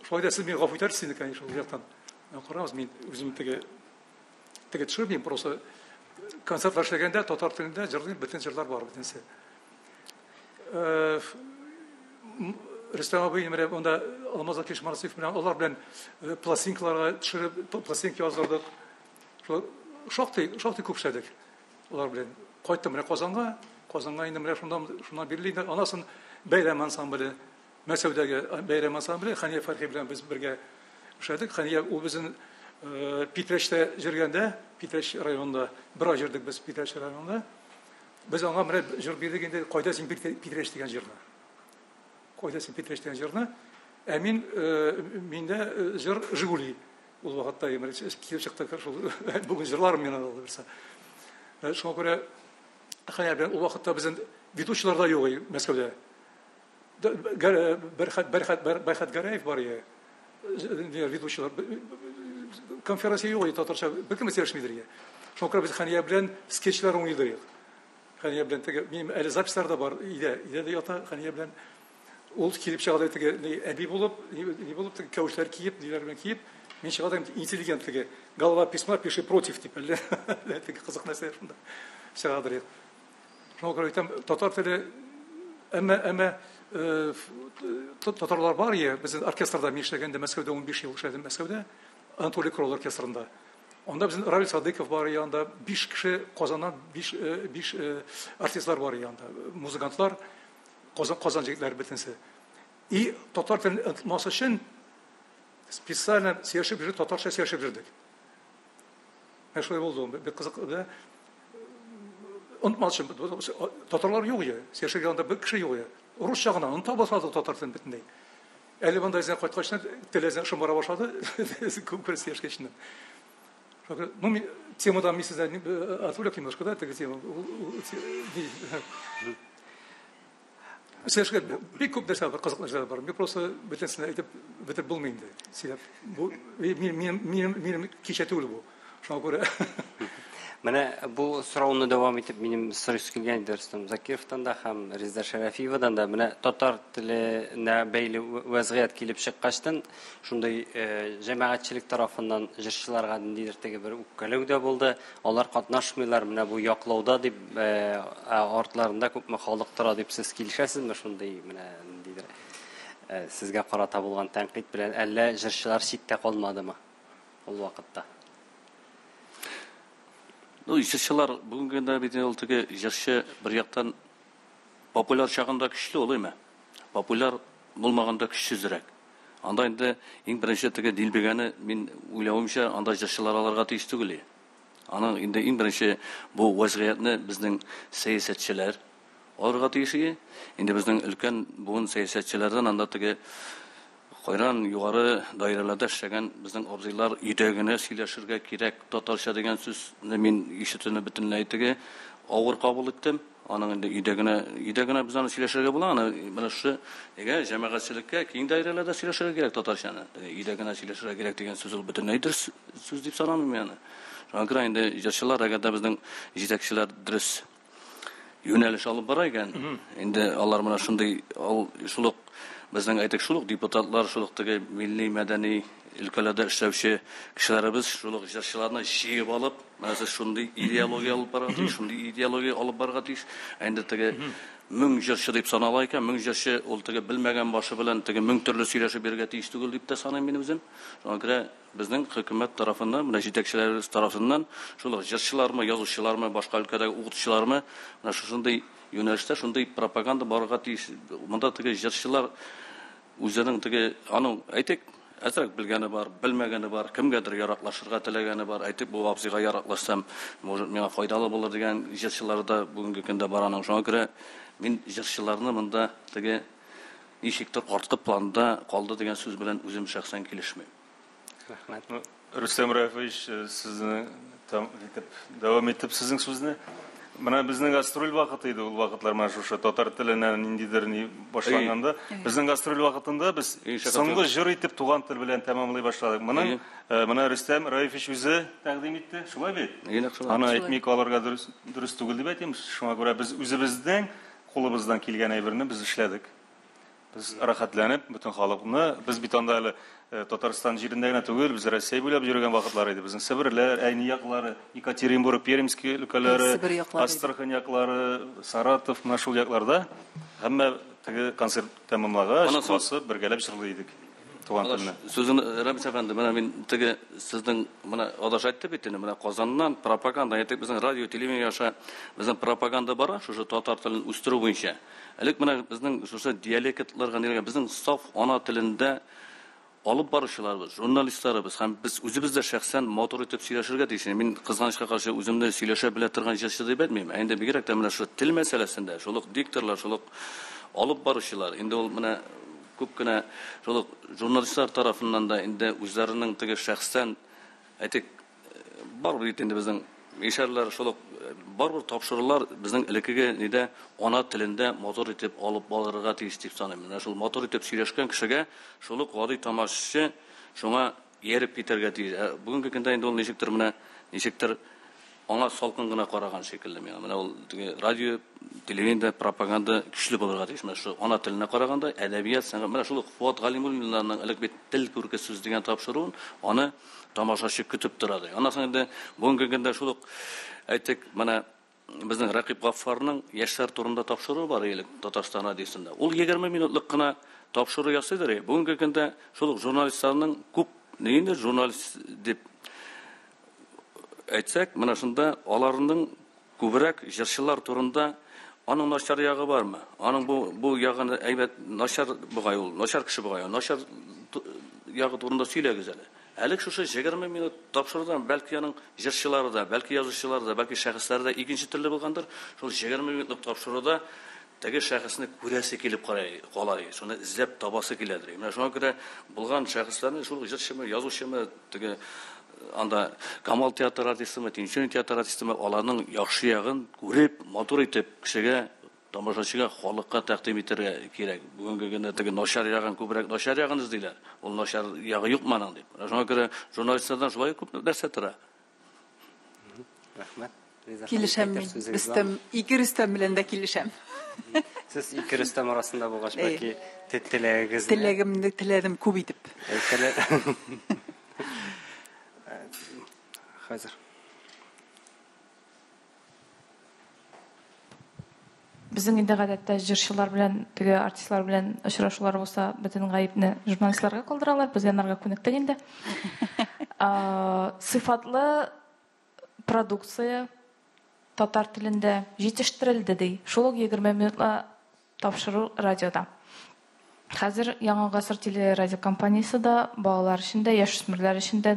Шулай да сез мине гафу итәрсез инде, конечно, ул яктан. Карагыз, мин үзем теге төшермим, просто концертлар эшләгәндә татар телендә җырлыйм, бөтен җырлар бар, бөтенесе. Рөстәм абый менә монда Алмаз Акиш Марасиев белән алар белән пластинкаларга төшереп, пластинка яздырдык. Шул шактый, шактый күп эшләдек алар белән. Кайттым менә Казанга, Казанга инде менә шуннан бирле инде анасын бәйрәм ансамбле, Мәскәүдәге бәйрәм ансамбле Хания Фәрхи белән без бергә эшләдек. Хания ул безнең Питрәчтә җыргәндә, Питрәч районында бер ай җырдык без Питрәч районында. Без аңа менә җыр бирдек инде, Кайда син Питрәч дигән җырны. Кайда син Питрәч дигән җырны. Ә мин миндә җыр Жигули ул вакытта килеп чыкты шул бүген җырларым миңа алды берсе. Шуңа күрә Хания белән ул вакытта безнең ведущийлар да юк Мәскәүдә. Бәрхәт Гәрәев бар иде. Ведущийлар конференция юк иде татарча, беркем сөйләшмидер иде. Шуңа күрә без Хания белән скетчлар уйныйдык. Хания белән теге минем әле записьлар да бар өйдә, өйдә дә ята Хания белән. Ул килеп чыга да теге әби булып, ни булып, теге кәвешләр киеп, ниләр белән киеп, мин чыга да интеллигент теге, голова письма, пиши против дип, әллә теге кызык нәрсә шунда чыгадыр. Шуңа күрә әйтәм, татар теле, әмма, әмма татарлар бар ие, безнең оркестрда мин эшләгәндә Мәскәүдә 15 ел эшләдем Мәскәүдә, Анатолий Кролл оркестрында. Анда безнең Равил Садыков бар ие, анда 5 кеше Казаннан 5 5 артистлар бар ие анда, музыкантлар, Казан, Казан җегетләре бөтенесе. И татар телен онытмас өчен специально сөйләшеп йөрдек, татарча сөйләшеп йөрдек. Менә шулай булды ул, бик кызык, да. Онытмас өчен, татарлар юк иде, сөйләшергә анда бер кеше юк иде. Русча гына оныта башладык татар телен бөтенләй. Әле монда әзрәк кайткач, тел әзрәк шомара башлады, күп күрә сөйләшкәч. Ну, мин темадан мин сездән отвлек немножко, да, теге тема. Сөйләшергә бик күп нәрсә бар, кызык нәрсәләр бар. Мин просто бөтенесен әйтеп бетереп булмый инде. Сөйләп. Бу минем кичә түгел бу. Шуңа күрә. Менә бу сорауны дәвам итеп минем сорыйсы килгән иде Рөстәм Закировтан да һәм Резеда Шәрәфиевадан да. Менә татар теленә бәйле вәзгыять килеп чыккачтан, шундый җәмәгатьчелек тарафыннан җырчыларга ниндидер теге бер үпкәләү дә булды. Алар катнашмыйлар менә бу яклауда дип, ә артларында күпме халык тора дип сез килешәсезме шундый менә ниндидер сезгә карата булган тәнкыйть белән, әллә җырчылар читтә калмадымы ул вакытта? Ну, җырчылар бүгенге көндә бит ул теге җырчы бер яктан популяр чагында көчле ул, әйме? Популяр булмаганда көчсезрәк. Анда инде иң беренче теге дилбегәне, мин уйлавымча, анда җырчылар алырга тиеш түгел. Аның инде иң беренче бу вазгыятьне безнең сәясәтчеләр алырга тиеш. Инде безнең өлкән буын сәясәтчеләрдән анда теге кайран югары даирәләрдә эшләгән безнең абзыйлар өйдә генә сөйләшергә кирәк татарча дигән сүзне мин ишетүне бөтенләй теге авыр кабул иттем. Аның инде өйдә генә, өйдә генә без аны сөйләшергә була, аны менә шушы нигә җәмәгатьчелеккә киң даирәләрдә сөйләшергә кирәк татарчаны. Өйдә генә сөйләшергә кирәк дигән сүз ул бөтенләй дөрес сүз дип санамыйм мин аны. Шуңа күрә инде җырчылар, әгәр дә безнең җитәкчеләр дөрес юнәлеш алып бара икән, инде алар менә шундый, ал, шул ук безнең әйтик, шул ук депутатлар, шул ук теге милли мәдәни өлкәләрдә эшләүче кешеләребез шул ук җырчыларны җыеп алып, менә сез шундый идеология алып барырга тиеш, шундый идеология алып барырга тиеш. Ә инде теге мең җырчы дип санала икән, мең җырчы ул теге белмәгән башы белән теге мең төрле сөйләшеп йөрергә тиеш түгел дип тә саныйм мин үзем. Шуңа күрә безнең хөкүмәт тарафыннан, менә җитәкчеләребез тарафыннан шул ук җырчылармы, язучылармы, башка өлкәдәге укытучылармы, менә шушындый юнәлештә шундый пропаганда барырга тиеш. Монда теге җырчылар үзенең теге, аның, әйтик, әзрәк белгәне бар, белмәгәне бар, кемгәдер яраклашырга теләгәне бар. Әйтик, бу абзыйга яраклашсам, может, миңа файдалы булыр дигән җырчылар да бүгенге көндә бар аның. Шуңа күрә мин җырчыларны монда теге ничектер арткы планда калды дигән сүз белән үзем шәхсән килешмим. Рәхмәт. Ну, Рөстәм Рафаевич, сезне там итеп дәвам итеп сезнең сүзне. Менә безнең гастроль вакыты иде ул вакытлар, менә шушы татар теленә ниндидер ни башланганда. Безнең гастроль вакытында без соңгы җыр итеп туган тел белән тәмамлый башладык. Моның менә Рөстәм Раифович үзе тәкъдим итте, шулай бит? Аны әйтми калырга дөрес, дөрес түгел дип әйтим. Шуңа күрә без үзебезнең кулыбыздан килгән әйберне без эшләдек. Без рәхәтләнеп бөтен халыкны, без бит анда әле Татарстан җирендә генә түгел, без Россия буйлап йөргән вакытлар иде. Безнең Себерләр, Әйни яклары, Екатеринбург, Пермский өлкәләре, Астрахань яклары, Саратов, менә шул якларда һәммә теге концерт тәмамлагач, басып бергәләп җырлый идек туган телне. Сүзен Рәмис әфәнде, менә мин теге сезнең менә адаш әйтте бит инде, менә Казаннан пропаганда, әйтик, безнең радио, телевидение аша безнең пропаганда бара, шушы татар телен үстерү буенча. Элек менә безнең шушы диалектларга нигә безнең саф ана телендә алып баручыларыбыз, журналистларыбыз һәм без үзебез дә шәхсән матур итеп сөйләшергә тиеш. Мин кызганычка каршы үземне сөйләшә белә торган җырчы дип әйтмим. Ә инде бигрәк тә менә шул тел мәсьәләсендә, шул ук дикторлар, шул ук алып баручылар, инде ул менә күп кенә шул ук журналистлар тарафыннан да инде үзләренең теге шәхсән, әйтик, бар бит инде безнең мишәрләр, шул ук барбер тапшырулар безнең элеккеге нидә ана телендә матур итеп алып барырга тиеш дип саныйм. Менә шул матур итеп сөйләшкән кешегә шул ук гади тамашачы шуңа ияреп китәргә тиеш. Ә бүгенге көндә инде ул ничектер менә ничектер аңа салкын гына караган шикелле миңа. Менә ул теге радио, телевидение пропаганда көчле булырга тиеш. Менә шул ана теленә караганда әдәбият, сәнгать, менә шул ук Фуат Галимуллиннарның элек бит Тел күрке сүз дигән тапшыруын аны тамашачы көтеп тора ди. Аннан соң инде бүгенге көндә шул ук әйтик, менә безнең Рәкыйп Гаффарның яшьләр турында тапшыруы бар элек Татарстан радиосында. Ул 20 минутлык кына тапшыру ясыйдыр. Бүгенге көндә шул ук журналистларның күп ни инде журналист дип әйтсәк, менә шунда аларның күбрәк җырчылар турында аның начар ягы бармы? Аның бу бу ягын әйбәт начар бугай ул, начар кеше бугай ул, начар ягы турында сөйләгез әле. Әле шушы 20 минут тапшырудан бәлки аның җырчылары да, бәлки язучылары да, бәлки шәхесләре дә икенче төрле булгандыр. Шул 20 минутлык тапшыруда теге шәхесне күрәсе килеп карай, кала, шуны эзләп табасы киләдер. Менә шуңа күрә булган шәхесләрне шул җырчымы, язучымы, теге анда Камал театр артистымы, Тинчурин театр артистымы, аларның яхшы ягын күреп, матур итеп кешегә, тамашачыга, халыкка тәкъдим итәргә кирәк. Бүгенге көндә теге начар ягын күбрәк начар ягын эзлиләр. Ул начар ягы юкмы аның дип. Менә шуңа күрә журналистлардан шулай күп нәрсә тора. Рәхмәт. Килешәм мин. Рөстәм, ике Рөстәм белән дә килешәм. Сез ике Рөстәм арасында булгач, бәлки теләгегезне Теләгемне теләдем күп итеп. Хәзер. Безнең инде гадәттә җырчылар белән, теге артистлар белән очрашулар булса, бөтен гаепне журналистларга калдыралар. Без янарга күнектек инде. Сыйфатлы продукция татар телендә җитештерелде ди. Шул ук 20 минутлы тапшыру радиода. Хәзер Яңа гасыр телерадиокомпаниясе дә балалар өчен дә, яшүсмерләр өчен дә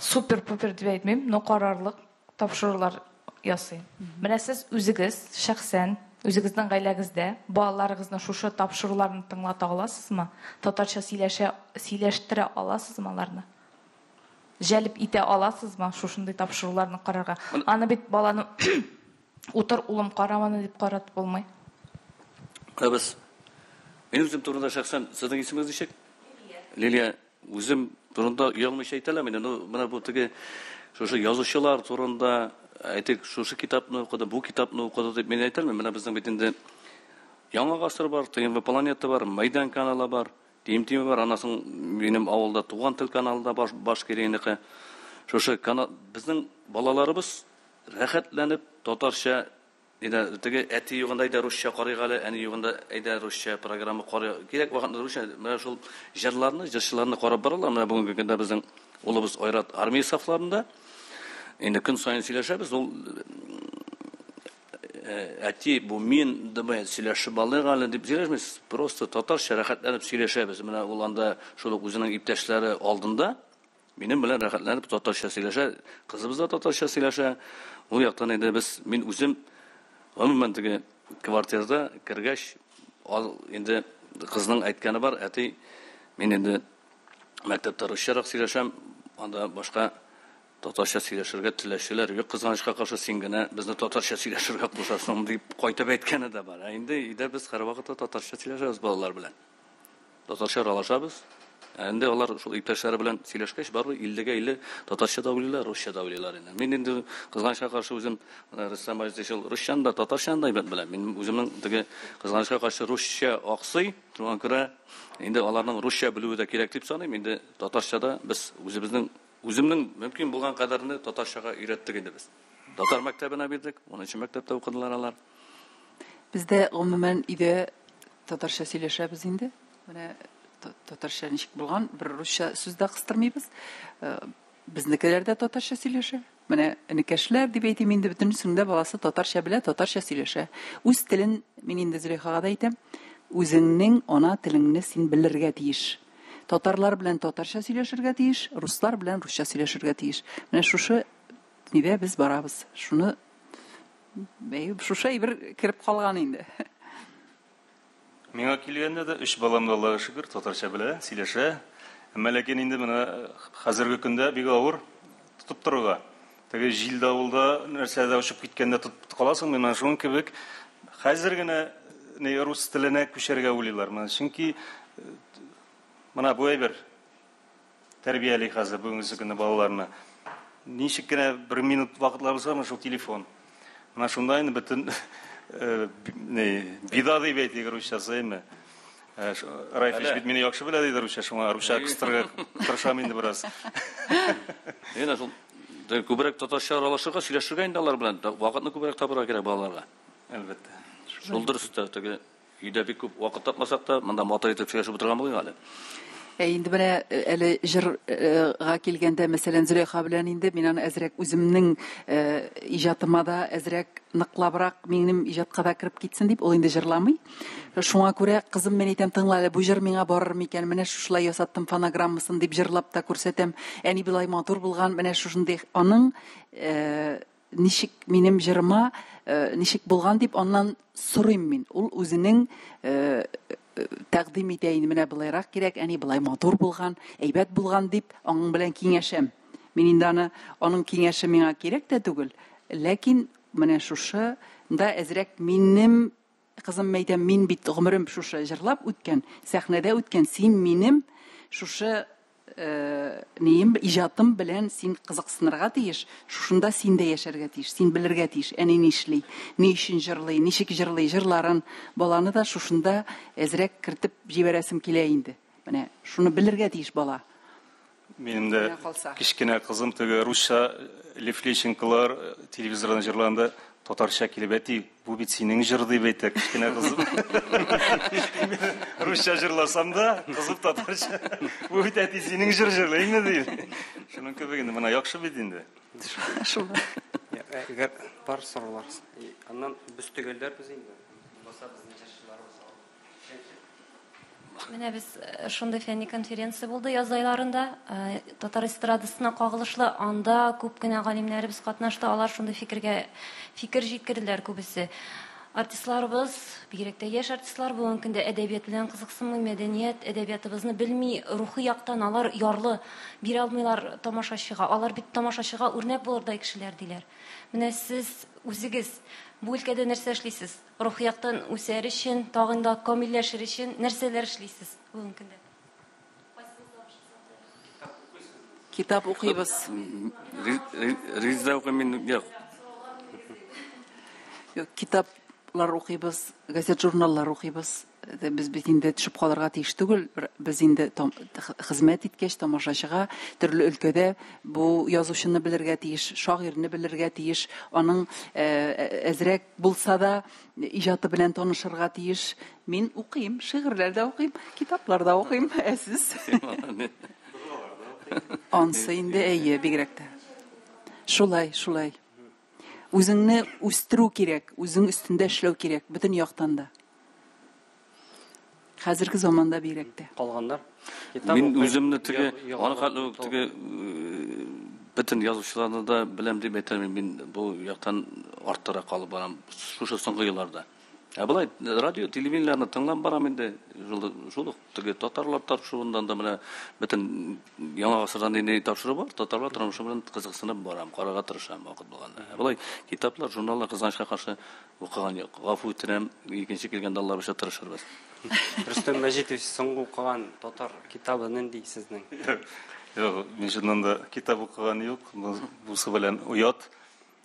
супер-пупер дип әйтмим, но карарлык тапшырулар ясый. Менә сез үзегез шәхсән, үзегезнең гаиләгездә балаларыгызны шушы тапшыруларны тыңлата аласызмы? Татарча сөйләшә, сөйләштерә аласызмы аларны? Җәлеп итә аласызмы шушындый тапшыруларны карарга? Аны бит баланы утыр, улым, караманы дип каратып булмый. Без мин үзем турында шәхсән, сезнең исемегез ничек? Лилия. Үзем турында оялмыйча әйтә алам инде. Ну, менә бу теге шушы язучылар турында әйтик, шушы китапны укыды, бу китапны укыды дип мин әйтә алмыйм. Менә безнең бит инде Яңа гасыр бар, ТНВ Планета бар, Мәйдан каналы бар, ТМТ бар, аннан соң минем авылда Туган тел каналы да бар, Башкириныкы. Шушы канал безнең балаларыбыз рәхәтләнеп татарча Әйдә, теге әти югында әйдә русча карыйк әле, әни югында әйдә русча программа карый. Кирәк вакытында русча. Менә шул җырларны, җырчыларны карап баралар. Менә бүгенге көндә безнең улыбыз Айрат армия сафларында. Инде көн саен сөйләшәбез. Ул әти, бу мин, давай сөйләшеп алыйк әле дип сөйләшмибез. Просто татарча рәхәтләнеп сөйләшәбез. Менә ул анда шул ук үзенең иптәшләре алдында Минем белән рәхәтләнеп татарча сөйләшә, кызыбыз да татарча сөйләшә. Ул яктан инде без, мин үзем гомумән теге квартирда кергәч, ал инде кызның әйткәне бар, әти, мин инде мәктәптә русчарак сөйләшәм, анда башка татарча сөйләшергә теләүчеләр юк, кызганычка каршы син генә безне татарча сөйләшергә кушасың дип кайтып әйткәне дә бар. Ә инде өйдә без һәрвакытта татарча сөйләшәбез балалар белән. Татарча аралашабыз. Ә инде алар шул иптәшләре белән сөйләшкәч, барыбер иллегә илле татарча да уйлыйлар, русча да уйлыйлар инде. Мин инде кызганычка каршы үзем менә Рөстәм Азизович ул русчаны да, татарчаны да әйбәт белә. Мин үземнең теге кызганычка каршы русча аксый, шуңа күрә инде аларның русча белүе дә кирәк дип саныйм. Инде татарча да без үзебезнең үземнең мөмкин булган кадәрне татарчага өйрәттек инде без. Татар мәктәбенә бирдек, 10 мәктәптә укыдылар алар. Бездә гомумән өйдә татарча сөйләшәбез инде. Менә татарча ничек булган, бер русча сүз дә кыстырмыйбыз. Безнекеләр дә татарча сөйләшә. Менә энекәшләр дип әйтим инде, бөтенесенең дә баласы татарча белә, татарча сөйләшә. Үз телен, мин инде Зөләйхага да әйтәм, үзеңнең ана телеңне син белергә тиеш. Татарлар белән татарча сөйләшергә тиеш, руслар белән русча сөйләшергә тиеш. Менә шушы нидә без барабыз. Шуны бәй, шушы әйбер кереп калган инде. Миңа килгәндә дә өч балам да, Аллага шөкер, татарча белә, сөйләшә. Әмма ләкин инде менә хәзерге көндә бик авыр тотып торырга. Теге җил давылда нәрсә дә очып киткәндә тотып каласың, менә шуның кебек хәзер генә не рус теленә күчәргә уйлыйлар. Менә чөнки менә бу әйбер тәрбияли хәзер бүгенге көндә балаларны. Ничек кенә бер минут вакытлар булса, менә шул телефон. Менә шунда инде бөтен ни, беда дип әйтик русчасы, әйме. Райфич бит мине яхшы белә диде русча, шуңа русча кыстырырга тырышам инде бераз. Менә шул күбрәк татарча аралашырга, сөйләшергә инде алар белән. Вакытны күбрәк табырга кирәк балаларга. Әлбәттә. Шул дөрес тә, теге өйдә бик күп вакыт тапмасак та, монда матур итеп сөйләшеп утырган булыйк әле. Ә инде менә әле җырга килгәндә, мәсәлән, Зөләйха белән инде мин аны әзрәк үземнең иҗатыма да әзрәк ныклабрак минем иҗатка да кереп китсен дип, ул инде җырламый. Шуңа күрә, кызым, мин әйтәм, тыңла әле, бу җыр миңа барыр микән? Менә шушылай ясаттым фонограммасын дип җырлап та күрсәтәм. Әни болай матур булган, менә шушындый аның ничек минем җырыма ничек булган дип аннан сорыйм мин. Ул үзенең тәкъдим итә инде, менә былайрак кирәк, әни былай матур булган, әйбәт булган дип аның белән киңәшәм. Мин инде аны, аның киңәше миңа кирәк тә түгел, ләкин менә шушы да әзрәк минем кызым әйтәм, мин бит гомерем шушы җырлап үткән, сәхнәдә үткән, син минем шушы нием, иҗатым белән син кызыксынырга тиеш, шушында син дә яшәргә тиеш, син белергә тиеш, әни нишли, ни өчен җырлый, ничек җырлый җырларын, баланы да шушында әзрәк кертеп җибәрәсем килә инде. Менә шуны белергә тиеш бала. Минем дә кечкенә кызым теге русча Лев Лещенколар телевизордан җырлаганда татарча килеп, әти, бу бит синең җыр дип әйтә кечкенә кызым. Русча җырласам да, кызым татарча. Бу бит әти синең җыр җырлыймы ди. Шуның кебек инде, менә яхшы бит инде. Шулай. Әгәр бар сораулар, аннан без төгәлләрбез инде. Булса безнең җырчыларыбыз. Менә без шундый фәнни конференция булды яз айларында, татар эстрадасына кагылышлы, анда күп кенә галимнәребез катнашты, алар шундый фикергә фикер җиткерделәр күбесе. Артистларыбыз, бигрәк тә яшь артистлар, бүгенге көндә әдәбият белән кызыксынмый, мәдәният, әдәбиятыбызны белми, рухи яктан алар ярлы, бирә алмыйлар тамашачыга. Алар бит тамашачыга үрнәк булырдай кешеләр, диләр. Менә сез үзегез бу өлкәдә нәрсә эшлисез? Рухи яктан үсәр өчен, тагын да камилләшер өчен нәрсәләр эшлисез бүгенге көндә? Китап укыйбыз. Ризда укыйм мин, юк. Юк, китаплар укыйбыз, газет-журналлар укыйбыз. Без бит инде төшеп калырга тиеш түгел. Без инде хезмәт иткәч, тамашачыга төрле өлкәдә бу язучыны белергә тиеш, шагыйрьне белергә тиеш, аның әзрәк булса да иҗаты белән танышырга тиеш. Мин укыйм, шигырьләр дә укыйм, китаплар да укыйм, ә сез? Ансы инде әйе, бигрәк тә. Шулай, шулай. Үзеңне үстерү кирәк, үзең өстендә эшләү кирәк, бөтен яктан да. Хәзерге заманда бигрәк тә. Калганнар. Мин үземне теге, аны хәтле үк теге бөтен язучыларны да беләм дип әйтәм, мин бу яктан арттыра калып барам шушы соңгы елларда. Ә болай радио, телевидениеләрне тыңлап барам инде. Шул ук теге татарлар тапшыруыннан да менә бөтен яңа гасырдан нинди тапшыру бар, татарлар тормышы белән кызыксынып барам, карарга тырышам вакыт булганда. Ә болай китаплар, журналлар кызганычка каршы укыган юк. Гафу үтенәм, икенче килгәндә Алла боерса тырышырбыз. Рөстәм Мәҗитович, соңгы укыган татар китабы нинди сезнең? Юк, мин чыннан да китап укыган юк. Бусы белән оят.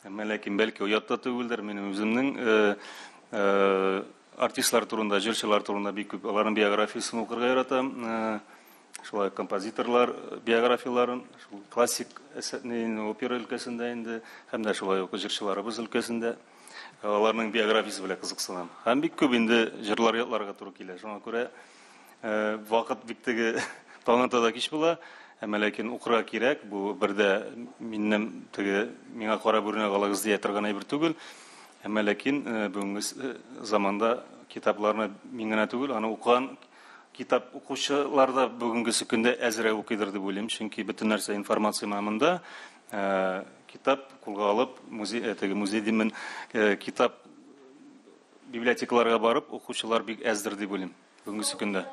Әмма ләкин бәлки оят та түгелдер. Минем үземнең артистлар турында, җырчылар турында бик күп аларның биографиясен укырга яратам. Шулай композиторлар биографияләрен, шул классик опера өлкәсендә инде, һәм дә шулай ук җырчыларыбыз өлкәсендә аларның биографиясе белән кызыксынам. Һәм бик күп инде җырлар ятларга туры килә. Шуңа күрә вакыт бик теге таң ата да кич була. Әмма ләкин укырга кирәк. Бу бер дә миннән теге миңа карап үрнәк алыгыз дия торган әйбер түгел. Әмма ләкин бүгенге заманда китапларны мин генә түгел, аны укыган китап укучылар да бүгенгесе көндә әзрәк укыйдыр дип уйлыйм. Чөнки бөтен нәрсә информация менә монда. Китап кулга алып, музей, теге музей димен, китап библиотекаларга барып укучылар бик әздер дип уйлыйм бүгенгесе көндә.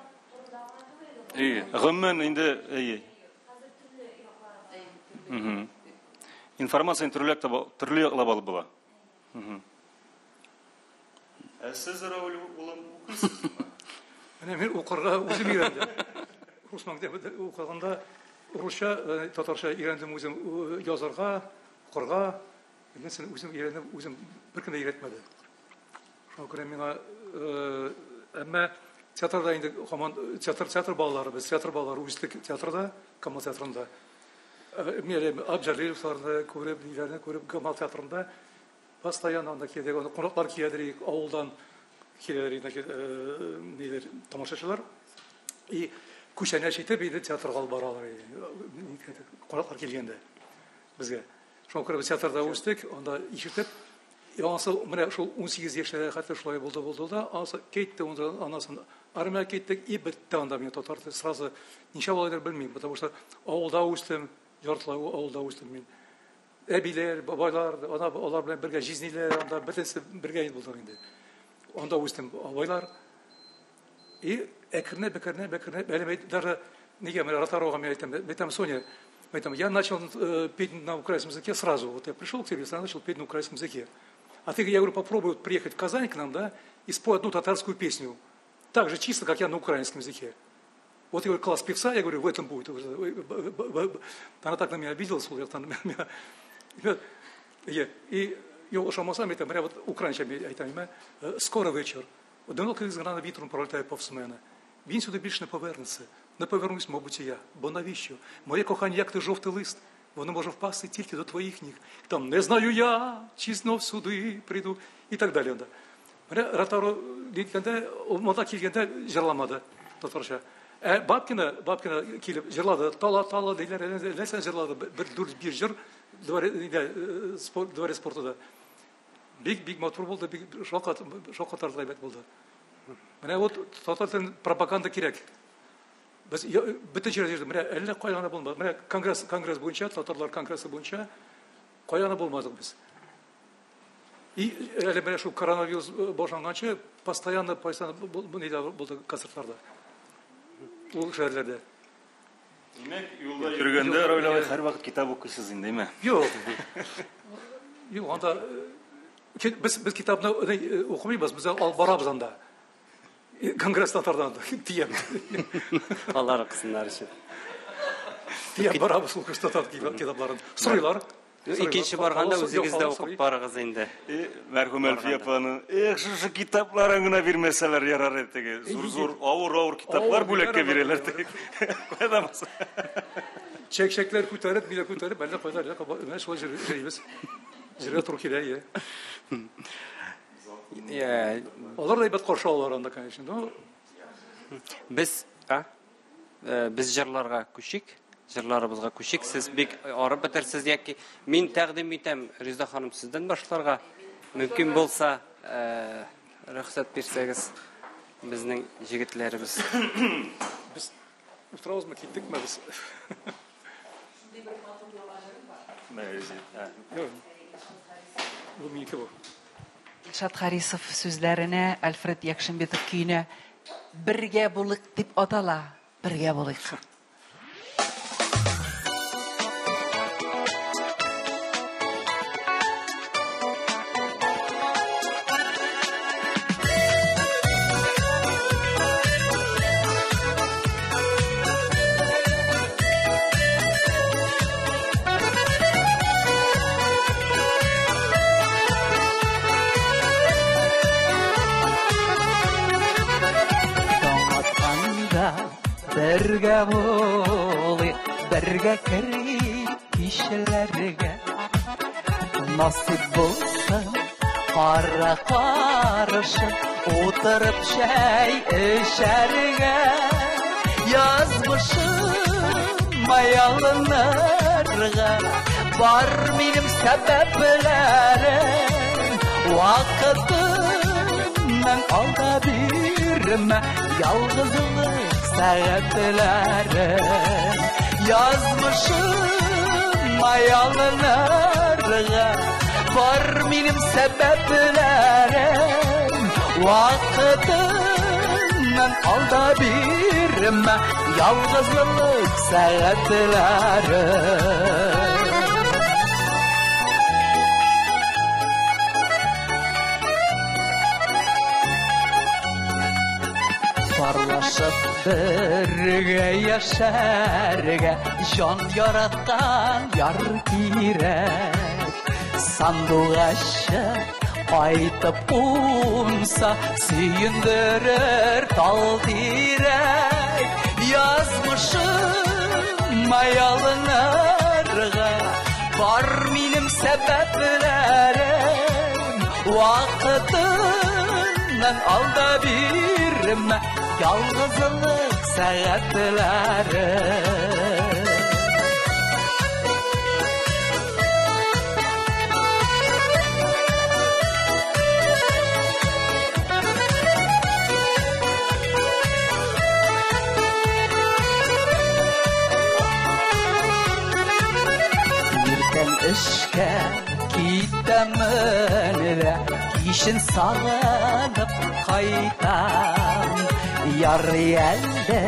Гомумән инде, әйе. Информацияне төрле яклап алып була. Ә сез, Рауль улым, укыйсызмы? Менә мин укырга үзем өйрәндем. Рус мәктәбендә укыганда Русча, татарча өйрәндем үзем язарга, укырга. Нәрсәне үзем өйрәндем, үзем беркем дә өйрәтмәде. Шуңа күрә миңа, әмма театрда инде һаман театр балалары, без театр балалары үстек театрда, Камал театрында. Мин әле Абҗалиловларны күреп, ниләрне күреп, Камал театрында постоянно анда килдек, анда кунаклар киләдер, авылдан киләдер, ниләр, тамашачылар. И күчәнәч итеп инде театрга алып баралар, кунаклар килгәндә безгә. Шуңа күрә без театрда үстек, анда ишетеп, анысы менә шул 18 яшьтә хәтле шулай булды, булды да, анысы китте, аннан соң армиягә киттек, и бетте анда мин татар теле сразу ничә балайдыр белмим, потому что авылда үстем, яртылай авылда үстем мин. Әбиләр, бабайлар, ана алар белән бергә җизниләр, анда бөтенесе бергә булдык инде. Анда үстем, абайлар. И әкренләп, әкренләп, әкренләп, әле даже нигә менә Ротаруга мин әйтәм, әйтәм, Соня, әйтәм, я начал петь на украинском языке сразу. Вот я пришел к тебе, сразу начал петь на украинском языке. А ты, я говорю, попробуй вот приехать в Казань к нам, да, и спой одну татарскую песню. Так же чисто, как я на украинском языке. Вот я говорю, класс певца, я говорю, в этом будет. Она так на меня обиделась, я там на меня. И я ошамасам, это, вот украинча, әйтәм, скоро вечір. Одинокий зграна вітром пролітає повз мене. Він сюди більш не повернеться. Не повернусь, мабуть, і я. Бо навіщо? Моє кохання, як ти жовтий лист, воно може впасти тільки до твоїх ніг. Там не знаю я, чи знов сюди прийду. І так далі. Менә Ротару дигәндә, ул монда килгәндә җырламады татарча. Ә Бабкина, Бабкина килеп җырлады. Тала, тала диләр, нәрсә җырлады? Бер дүрт биш җыр дворе спортында. Бик, бик матур булды, бик шаккатарлык әйбәт булды. Менә вот татар телен пропаганда кирәк. Без бөтен җирдә йөрдек. Менә әллә кая гына булмады. Менә конгресс буенча, татарлар конгрессы буенча кая гына булмадык без. И әле менә шул коронавирус башланганчы постоянно, постоянно нидә булды концертларда. Ул шәһәрләрдә. Димәк, юлда йөргәндә Равил абый һәрвакыт китап укыйсыз инде, әйме? Юк. Юк, анда без китапны укымыйбыз, без алып барабыз анда. Конгресс татардан тиям. Алар укысыннар өчен. Тиям барабыз ул татар китапларын. Сорыйлар. Икенче барганда үзегез дә укып барыгыз инде. Мәрхүм Әлфия апаның, эх, шушы китапларын гына бирмәсәләр ярар иде теге. Зур-зур, авыр-авыр китаплар бүләккә бирәләр теге. Кайда булса. Чәк-чәкләр күтәреп, миләр күтәреп, әллә кайда, әллә кайда, менә шулай йөрибез. Җиргә туры килә, иә. Алар да әйбәт каршы алалар анда, конечно, но Без, а? Без җырларга күчик. Җырларыбызга күчик. Сез бик арып бетерсез яки мин тәкъдим итәм, Резеда ханым, сездән башларга мөмкин булса, рөхсәт бирсәгез, безнең җегетләребез. Без утырабызмы, киттекме без? Бу минеке бу. Илшат Харисов сүзләренә, Альфред Якшимбетов көенә Бергә булыйк дип атала. Бергә булыйк. Бергә булыйк, бергә керик кичләргә. Насыйп булсын, кара каршы утырып чәй эчәргә. Язмышым ялынырга, бар минем сәбәпләрем. Вакытымнан алда бирмә ялгызлык сәгатьләрен. Язмышым ялынырга, бар минем сәбәпләрем. Вакытымнан алда бирмә ялгызлык сәгатьләрен. Парлашып Саулашып бергә яшәргә җан яраткан яр кирәк. Сандугачы кайтып кунса, сөендерер тал тирәк. Язмышыма ялынырга бар минем сәбәпләрем. Вакытыннан алда бирмә ялгызлык сәгатьләрен. Иртән эшкә китәмен дә, кичен сагынып кайтам. Ярый әле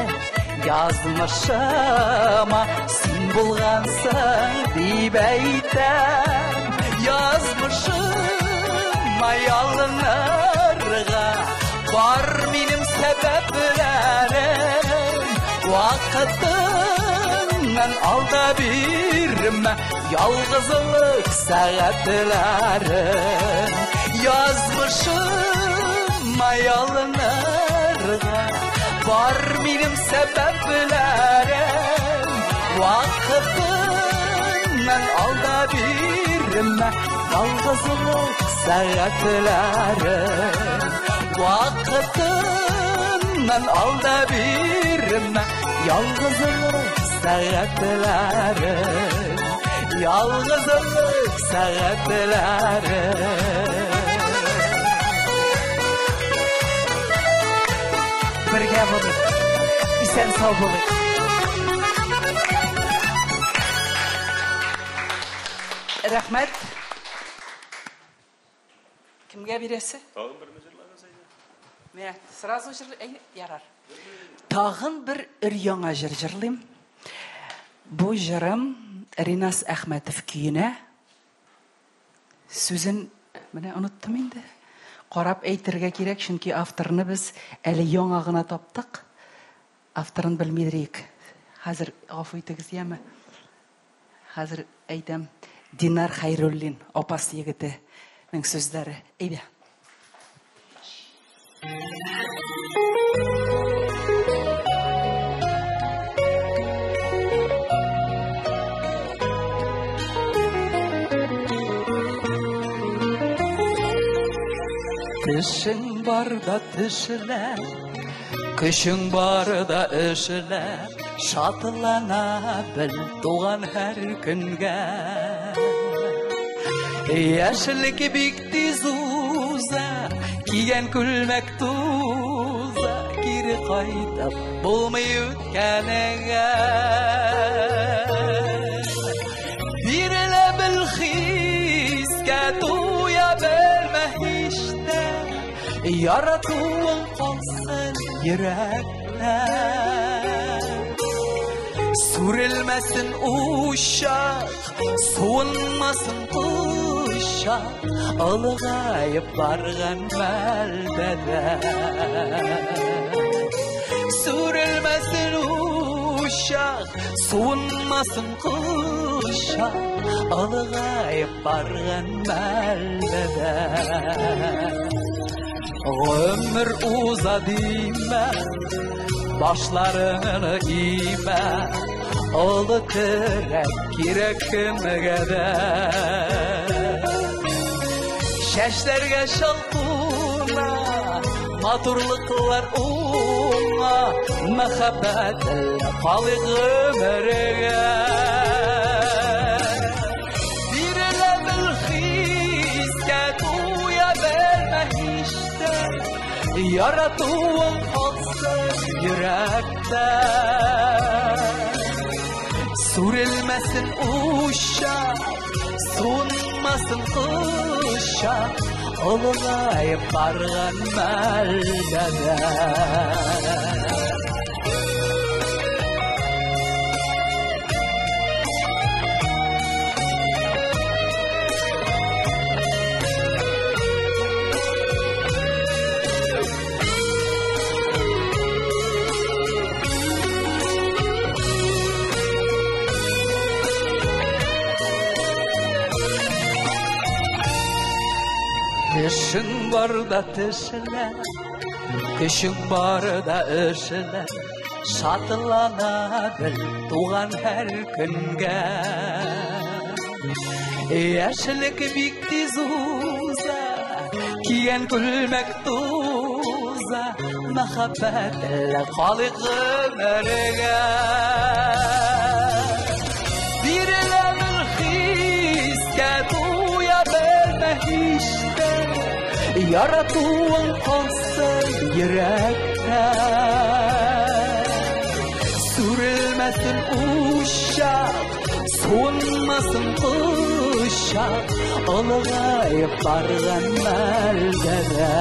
язмышыма син булгансың дип әйтәм. Язмышыма ялынырга бар минем сәбәпләрем. Вакытыннан алда бирмә ялгызлык сәгатьләрен. Язмышыма ялынырга бар минем сәбәпләрем. Вакытыннан алда бирмә ялгызлык сәгатьләрен. Вакытыннан алда бирмә ялгызлык сәгатьләрен. Ялгызлык сәгатьләрен. Бергә булыйк, исән сау булыйк. Рәхмәт. Кемгә бирәсе? Тагын берне җырлагыз әйдә. Менә сразу җырлый, әй, ярар. Тагын бер өр-яңа җыр җырлыйм. Бу җырым Ринас Әхмәтов көенә. Сүзен менә оныттым инде. Карап әйтергә кирәк, чөнки авторны без әле яңа гына таптык. Авторын белмидерик. Хәзер гафу итегез, яме. Хәзер әйтәм. Динар Хәйруллин, Апас егетенең сүзләре. Әйдә. Тешең барда тешлә, көчең барда эшлә, шатлана бел туган һәр көнгә. Яшьлек бик тиз уза, кигән күлмәк туза, кире кайтып булмый үткәнеңә. Бирелә бел хискә, туя белмә һич тә, яратуың калсын йөрәктә. Сүрелмәсен учак, суынмасын кочак, олыгаеп барган мәлдә дә. Сүрелмәсен учак, суынмасын кочак, олыгаеп барган мәлдә дә. Гомер уза димә, башларыңны имә, олы терәк кирәк кемгә дә. Чәчләргә чалкуна, матурлыклар уңа, мәхәббәт калыйк гомергә. Бирелә бел хискә, туя белмә һич тә, яратуың калсын йөрәктә. Сүрелмәсен учак, суынмасын кочак, олыгаеп барган мәлдә дә. Тешең барда тешлә, көчең барда эшлә, шатлана бел туган һәр көнгә. Яшьлек бик тиз уза, кигән күлмәк туза, мәхәббәтле калыйк гомергә. Бирелә бер хискә, туя белмә һич тә, яратуың калсын йөрәктә. Сүрелмәсен учак, суынмасын кочак, олыгаеп барган мәлдә дә.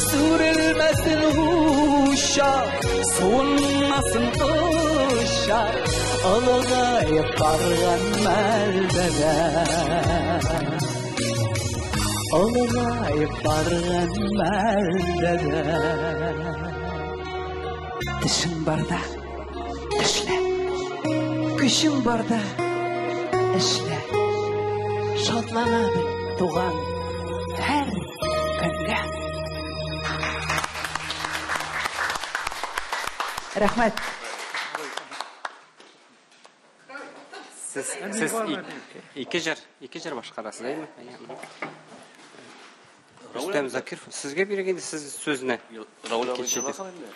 Сүрелмәсен учак, суынмасын кочак, олыгаеп барган мәлдә дә. Олыгаеп барган мәлдә дә. Тешең барда тешлә, көчең барда эшлә, шатлана бел туган һәр көнгә. Рәхмәт. Сез ике җыр, ике җыр башкарасыз, әйеме? Рөстәм Закиров, сезгә бирик инде сез сүзне. Рауль абый Икенче итеп. җырлаган инде.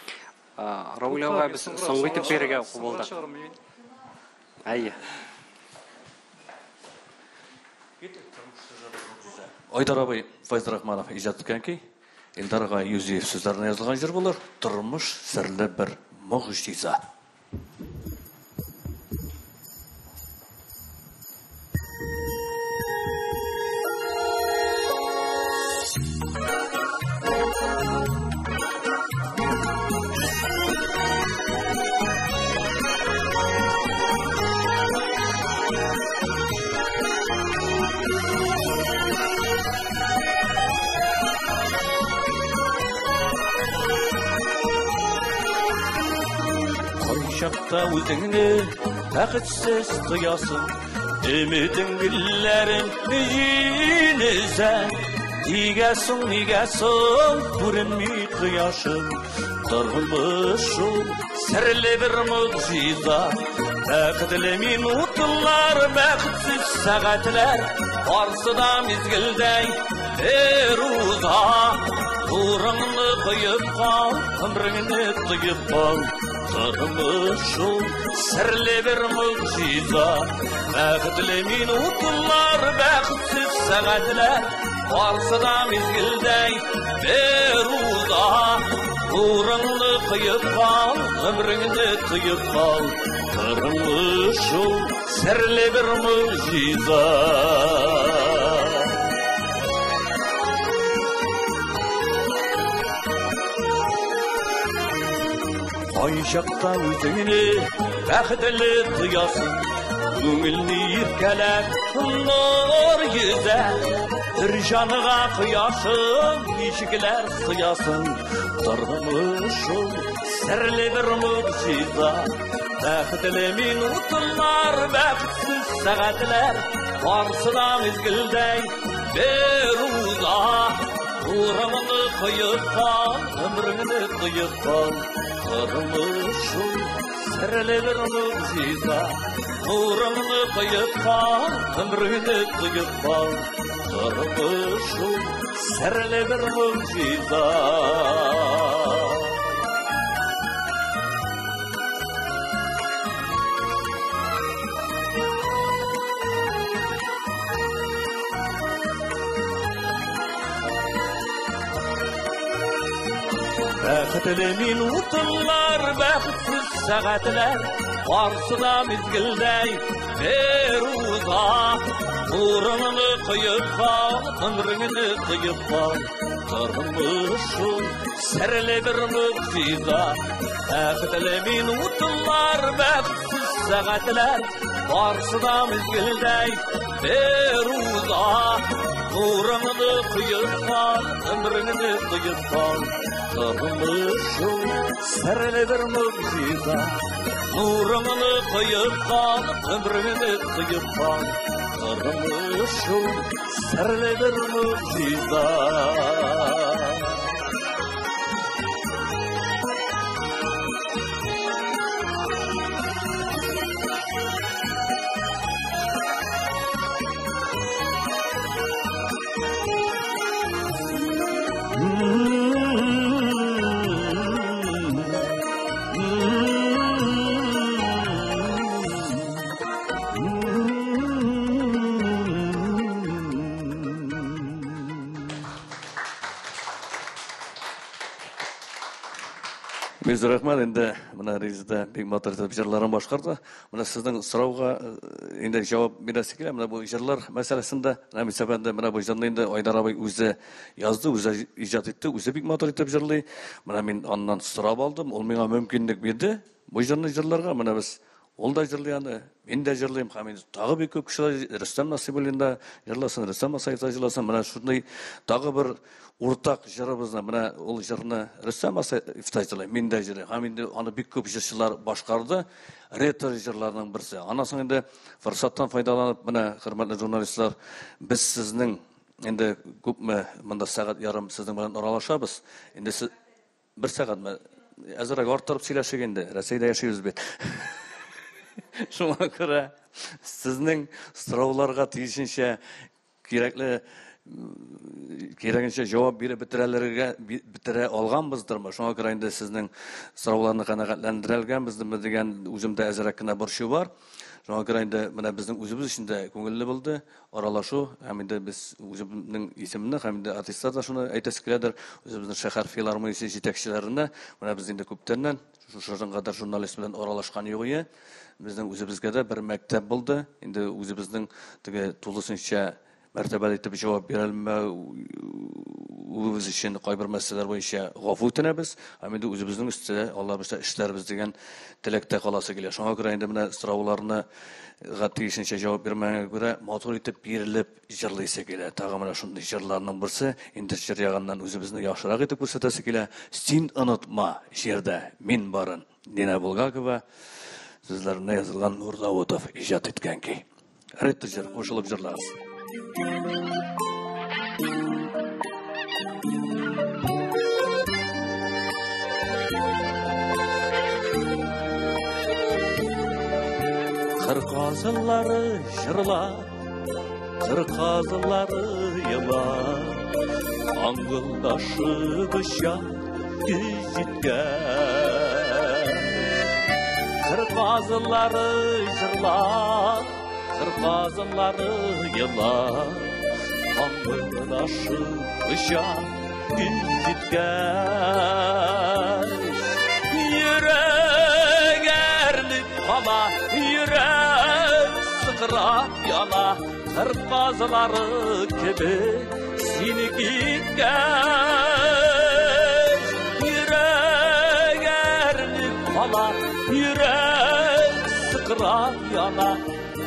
Рауль абый без соңгы итеп бирергә булдык. Әйе. Айдар абый Файзрахманов иҗат иткән көй, Илдар агай Юзиев сүзләренә язылган җыр булыр. Тормыш серле бер могҗиза. Кайчакта үзеңне бәхетсез тоясың, өметең гөлләрен җил өзә. Нигә соң, нигә соң күренми кояшың? Тормыш шул серле бер могҗиза. Бәхетле минутлар, бәхетсез сәгатьләр, барсы да мизгелдәй бер уза. Нурыңны коеп кал, гомреңне тоеп кал. Тормыш шул серле бер могҗиза. Бәхетле минутлар, бәхетсез сәгатьләр, барсы да мизгелдәй бер уза. Нурыңны коеп кал, гомреңне тоеп кал. Тормыш шул серле бер могҗиза. Кайчакта үзеңне бәхетле тоясың, күңелне иркәләп нур йөзә. Бер җанга кояшың ничекләр сыясың? Тормыш шул серле бер могҗиза. Бәхетле минутлар, бәхетсез сәгатьләр, барсы да мизгелдәй бер уза. Нурыңны коеп кал, гомреңне тоеп кал. Тормыш шул серле бер могҗиза. Нурыңны коеп кал, гомреңне тоеп кал. Тормыш шул серле бер могҗиза. Бәхетле минутлар, бәхетсез сәгатьләр, барсы да мизгелдәй бер уза. Нурыңны коеп кал, гомреңне тоеп кал. Тормыш шул серле бер могҗиза. Бәхетле минутлар, бәхетсез сәгатьләр, барсы да мизгелдәй бер уза. Нурыңны коеп кал, гомреңне тоеп кал. Тормыш шул серле бер могҗиза. Нурыңны коеп кал, гомреңне тоеп кал. Тормыш ул серле бер могҗиза. Бик зур рәхмәт инде менә Резеда бик матур итеп җырларын башкарды. Менә сезнең сорауга инде җавап бирәсе килә. Менә бу җырлар мәсьәләсендә Рәмис әфәнде менә бу җырны инде Айдар абый үзе язды, үзе иҗат итте, үзе бик матур итеп җырлый. Менә мин аннан сорап алдым, ул миңа мөмкинлек бирде бу җырны җырларга. Менә без ул да җырлый аны, мин дә җырлыйм, һәм инде тагы бик күп кешеләр, Рөстәм Насыйбуллин да җырласын, Рөстәм Асаев та җырласын. Менә шундый тагы бер уртак җырыбызны, менә ул җырны Рөстәм Асаев та җырлый, мин дә җырлыйм. Һәм инде аны бик күп җырчылар башкарды, ретро җырларның берсе. Аннан соң инде форсаттан файдаланып, менә, хөрмәтле журналистлар, без сезнең инде күпме монда сәгать ярым сезнең белән аралашабыз. Инде сез бер сәгатьме? Әзрәк арттырып сөйләшик инде. Рәсәйдә яшибез бит. Шуңа күрә сезнең сорауларга тиешенчә кирәкле кирәгенчә җавап биреп бетерәләргә бетерә алганбыздырмы? Шуңа күрә инде сезнең сорауларны канәгатьләндерәлгәнбездерме дигән үземдә әзрәк кенә борчу бар. Шуңа күрә инде менә безнең үзебез өчен дә күңелле булды аралашу, һәм инде без үземнең исемне һәм инде артистлар да шуны әйтәсе киләдер, үзебезнең шәһәр филармониясе җитәкчеләренә, менә без инде күптәннән шушы кадәр журналист белән аралашкан юк иде. Безнең үзебезгә дә бер мәктәп булды. Инде үзебезнең теге тулысынча мәртәбәле итеп җавап бирә алмавыбыз өчен кайбер мәсьәләләр буенча гафу үтенәбез. Һәм инде үзебезнең өстә Алла боерса эшләрбез дигән теләктә каласы килә. Шуңа күрә инде менә сорауларны тиешенчә җавап бирмәгәнгә күрә матур итеп бирелеп җырлыйсы килә. Тагы менә шундый җырларның берсе, инде җыр ягыннан үзебезне яхшырак итеп күрсәтәсе килә. Син онытма җирдә мин барын. Дина Булгакова сүзләренә язылган Нур Даутов иҗат иткән көй. Ретро җыр, кушылып җырлагыз. Кыр казылары җырлап, кыр казылары елап, аңгылдашып оча көз җиткән. Кыр казылары җырлап, кыр казылары елап, аңгылдашып оча көз җиткән. Йөрәк әрнеп кала, йөрәк сыкрап яна, кыр казылары кебек сине киткәч. Йөрәк әрнеп кала, йөрәк сыкрап яна,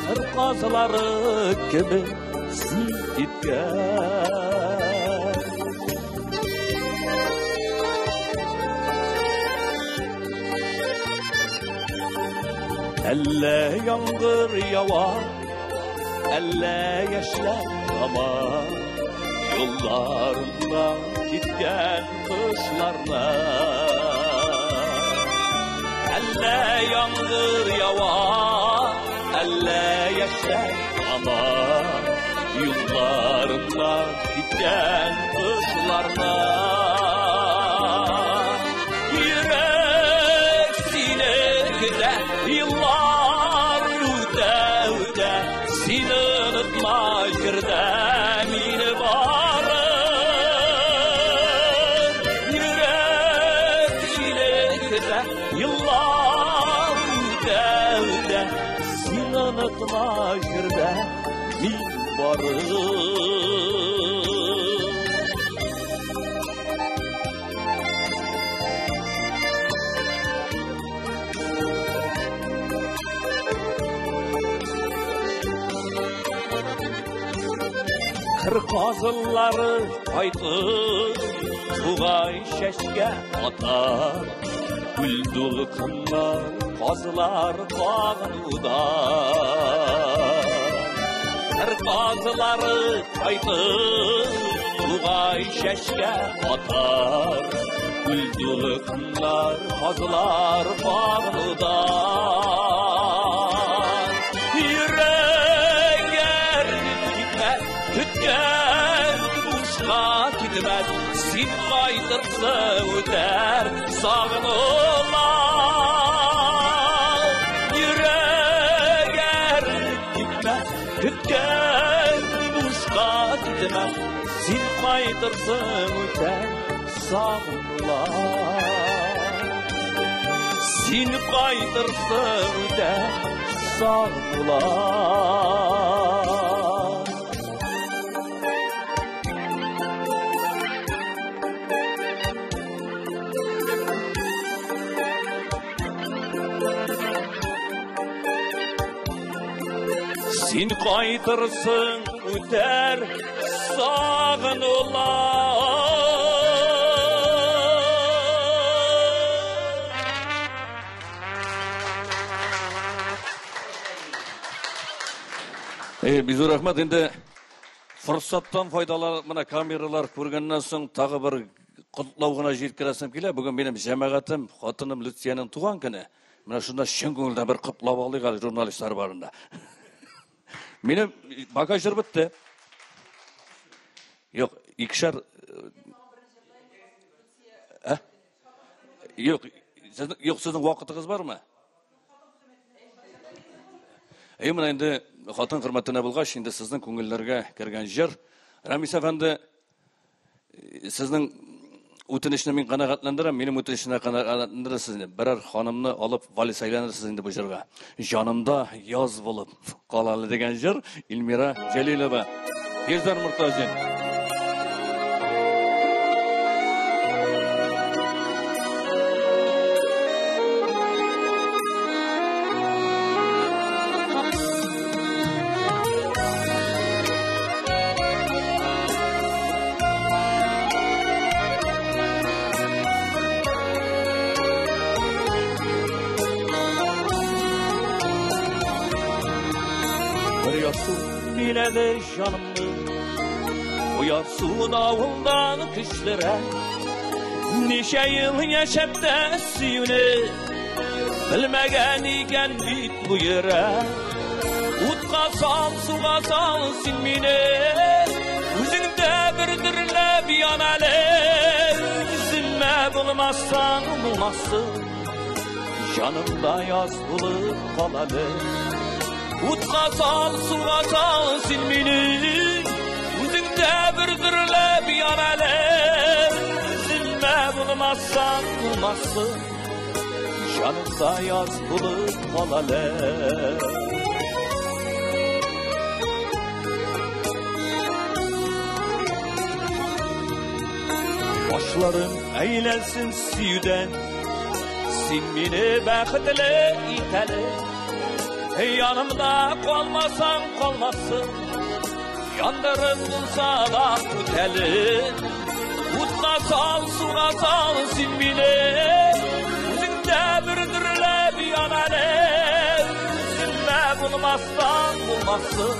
кыр казылары кебек син киткәч. Әллә яңгыр ява, әллә яшьләр тама, юлларыннан киткән кошларны. Әллә яңгыр ява, әллә яшьләр тама, юлларыннан киткән кошларны. Йөрәк сине көтә, еллар үтә үтә, син онытма җирдә мине барын. Йөрәк сине көтә, еллар үтә үтә, син онытма җирдә мин барын. Кыр казыллары кайтып, тугай чәчкә атар, күл дулкыннар казлар кагынуда. Кыр казлары кайтыр, тугай чәчкә атар. Күл тулы кымнар, казлар багынудан. Йөрәк әрнеп китмәс, көткән бушка китмәс. Син кайтырсың, үтәр сагынулар. Йөрәк әрнеп китмәс, көткән бушка китмәс. Син кайтырсың, үтәр сагынулар. Син кайтырсың, үтәр сагынулар. Син кайтырсың, үтәр сагынулар. Бик зур рәхмәт. Инде форсаттан файдаланып, менә камералар күргәннән соң тагы бер котлау гына җиткерәсем килә. Бүген минем җәмәгатем, хатыным Люциянең туган көне. Менә шунда чын күңелдән бер котлап алыйк әле журналистлар барында. Минем пока җыр бетте. Юк, икешәр, ә? Юк, юк, сезнең вакытыгыз бармы? Әй, менә инде хатын хөрмәтенә булгач, инде сезнең күңелләргә кергән җыр. Рамис әфәнде, сезнең үтенечне мин канәгатьләндерәм, минем үтенечне канәгатьләндерәсез инде. Берәр ханымны алып вальс әйләнерсез инде бу җырга. Җанымда яз булып кал әле дигән җыр Эльмира Җәлилова. Илдар Мортазин. Бер ярсу биләде җанымны, бу ярсу давылдан көчлерәк. Ничә ел яшәп тә сөюне белмәгән икән бит бу йөрәк. Утка сал, суга сал син мине, үзең дә бер дөрләп ян әле. Үземә булмасаң булмасын, җанымда яз булып кал әле. Утка сал, суга сал син мине, үзең дә бер дөрләп ян әле. Үземә булмасаң булмасын, җанымда яз булып кал әле. Башларым әйләнсен сөюдән, син мине бәхетле ит әле. Янымда калмасаң калмасын, яндырып булса да үт әле. Утка сал, суга сал син мине, үзең дә бер дөрләп ян әле. Үземә булмасаң булмасын,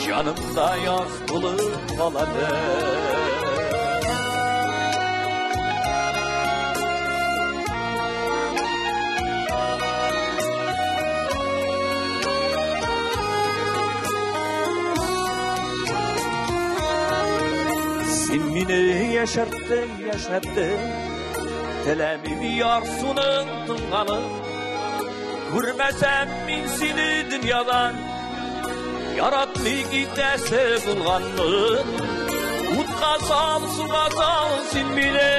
җанымда яз булып кал әле. Син мине яшәрттең, яшәттең, теләмим ярсуның тынганын. Күрмәсәм мин сине дөньядан, яратмый китәсе булганмын. Утка сал, суга сал син мине,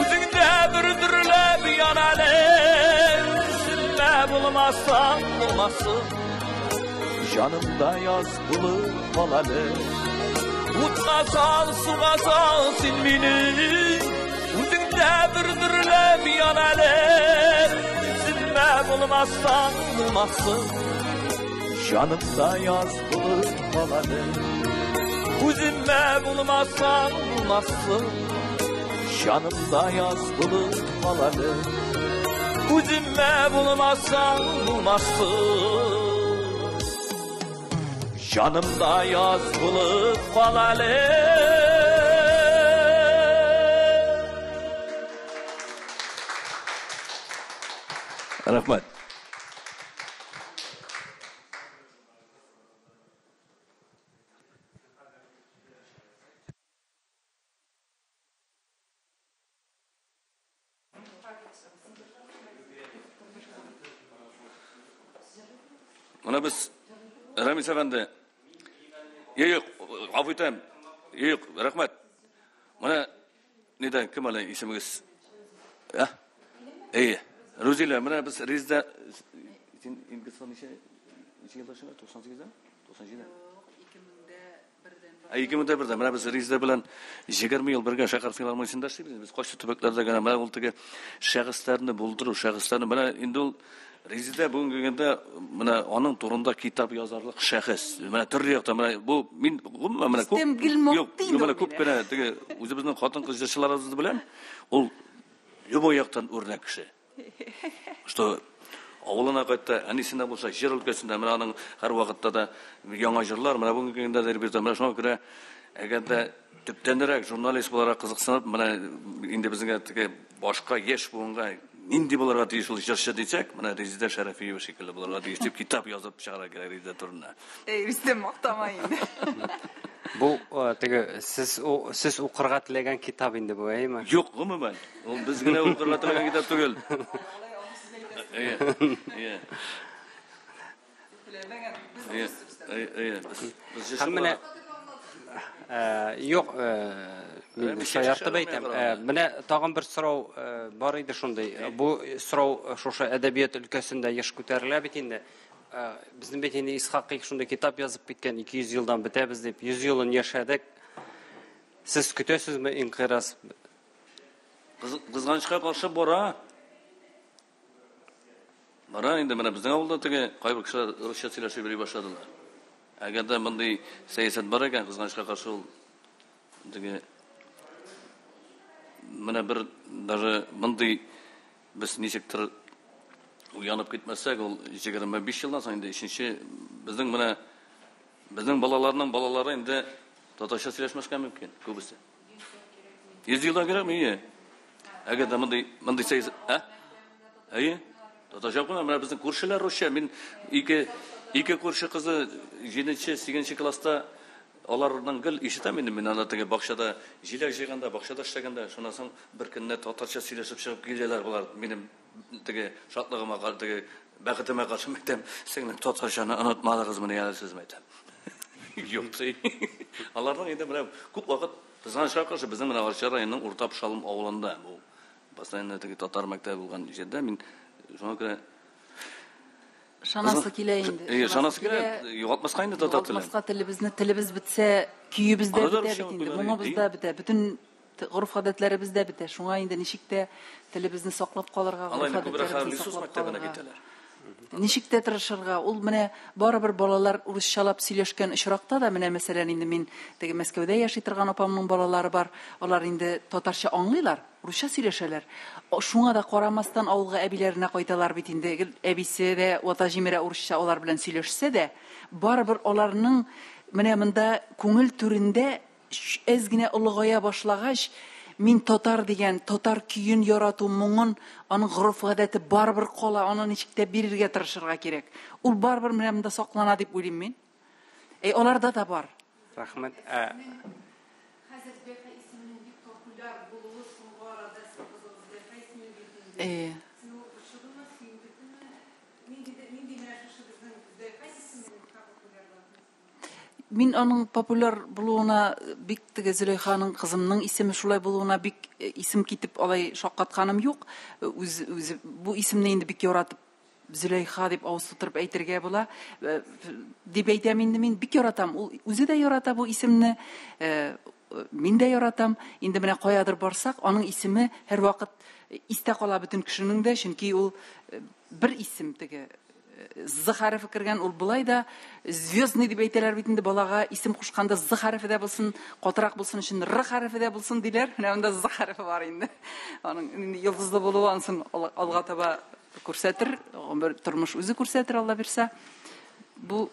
үзең дә бер дөрләп ян әле. Үземә булмасаң булмасын, җанымда яз булып кал әле. Утка сал, суга сал син мине, үзең дә бер дөрләп ян әле. Үземә булмасаң булмасын, җанымда яз булып кал әле. Үземә булмасаң булмасын, җанымда яз булып кал әле. Үземә булмасаң булмасын. Җанымда яз булып кал әле. Рәхмәт. Менә без Рәмис әфәнде. Юк, гафу итәм. Юк, рәхмәт. Менә нидән кем әле исемегез? Ә? Әйе. Рузилә, менә без Резда син инде ничә ничә елда шуңа 98-дә? 97-дә? Ә 2001-дә менә без Резда белән 20 ел бергә шәһәр филармониясендә эшлибез. Без кайсы төбәкләрдә генә менә ул теге шәхесләрне булдыру, шәхесләрне менә инде ул Резидә бүгенге көндә менә аның турында китап язарлык шәхес. Менә төрле яктан менә бу мин гомумән менә күп юк, менә күп кенә теге үзебезнең хатын-кыз җырчыларыбыз белән ул любой яктан үрнәк кеше. Что авылына кайтты, әнисенә булса җыр өлкәсендә менә аның һәрвакытта да яңа җырлар, менә бүгенге көндә дә бездә менә шуңа күрә әгәр дә төптәнрәк журналист буларак кызыксынып, менә инде безгә теге башка яшь буынга нинди булырга тиеш ул җырчы дисәк, менә Резидә Шәрәфиева шикелле булырга тиеш дип китап язып чыгарырга кирәк Резидә турында. Эй, Рөстәм, мактама инде. Бу теге сез сез укырга теләгән китап инде бу, әйеме? Юк, гомумән. Ул без генә укырга теләгән китап түгел. Әйе. Әйе. Әйе. Әйе. Һәм менә юк, мин шаяртып әйтәм. Менә тагын бер сорау бар иде шундый. Бу сорау шушы әдәбият өлкәсендә еш күтәрелә бит инде. Безнең бит инде Исхакый шундый китап язып киткән, 200 елдан бетәбез дип, 100 елын яшәдек. Сез көтәсезме инкыйраз? Кызганычка каршы бара. Бара инде менә безнең авылда теге кайбер кешеләр русча сөйләшеп йөри башладылар. Әгәр дә мондый сәясәт бар икән, кызганычка каршы ул теге менә бер даже мондый без ничектер уянып китмәсәк, ул 25 елдан соң инде өченче безнең менә безнең балаларның балалары инде татарча сөйләшмәскә мөмкин күбесе. 100 елдан кирәкме? Ие. Әгәр дә мондый мондый сәясәт, ә? Әйе. Татарча укымый, менә безнең күршеләр русча. Мин ике ике күрше кызы 7-нче, 8-нче класста аларның гел ишетәм инде мин анда теге бакчада җиләк җыйганда, бакчада эшләгәндә, шуннан соң бер көнне татарча сөйләшеп чыгып киләләр болар. Минем теге шатлыгыма, теге бәхетемә каршы әйтәм, сеңлем, татарчаны онытмадыгызмыни әле сез, әйтәм. Юк, ди. Аларның инде менә күп вакыт кызганычка каршы безнең менә Арча районының Урта Пшалым авылында бу постоянно теге татар мәктәбе булган җирдә мин шуңа күрә Шанасы килә инде. Әйе, шанасы килә. Югалтмаска инде татар телен. Югалтмаска телебезне, телебез бетсә, көебез дә бетә бит инде, моңыбыз да бетә, бөтен гореф-гадәтләребез дә бетә. Шуңа инде ничек тә телебезне саклап калырга, гореф-гадәтләребезне саклап калырга. Ничек тә тырышырга. Ул менә барыбер балалар урысчалап сөйләшкән очракта да, менә мәсәлән инде мин теге Мәскәүдә яши торган апамның балалары бар, алар инде татарча аңлыйлар, русча сөйләшәләр. Шуңа да карамастан авылга әбиләренә кайталар бит инде. Гел әбисе дә вата җимерә урысча алар белән сөйләшсә дә, барыбер аларның менә монда күңел түрендә әз генә олыгая башлагач, мин татар дигән, татар көен ярату, моңын, аның гореф-гадәте барыбер кала, аны ничек тә бирергә тырышырга кирәк. Ул барыбер менә монда саклана дип уйлыйм мин. Әй, аларда да бар. Рәхмәт. Хәзер Зөләйха исеменең бик популяр булуы соңгы арада сез кызыгыз Зөләйха исемен бирде инде. Әйе. Сине ул борчыдымы, сөендердеме? Нинди нинди менә шушы безнең Зөләйха исеменең популярлыгы? Мин аның популяр булуына бик теге Зөләйханың кызымның исеме шулай булуына бик исем китеп алай шаккатканым юк. Үз үзе бу исемне инде бик яратып Зөләйха дип авыз тутырып әйтергә була. Дип әйтәм инде мин бик яратам. Ул үзе дә ярата бу исемне. Мин дә яратам. Инде менә каядыр барсак, аның исеме һәрвакыт истә кала бөтен кешенең дә, чөнки ул бер исем теге З хәрефе кергән, ул болай да звездный дип әйтәләр бит инде балага исем кушканда З хәрефе дә булсын, катырак булсын өчен Р хәрефе дә булсын диләр. Менә монда З хәрефе бар инде. Аның инде йолдызлы булуы ансын алга таба күрсәтер, гомер тормыш үзе күрсәтер, Алла бирсә. Бу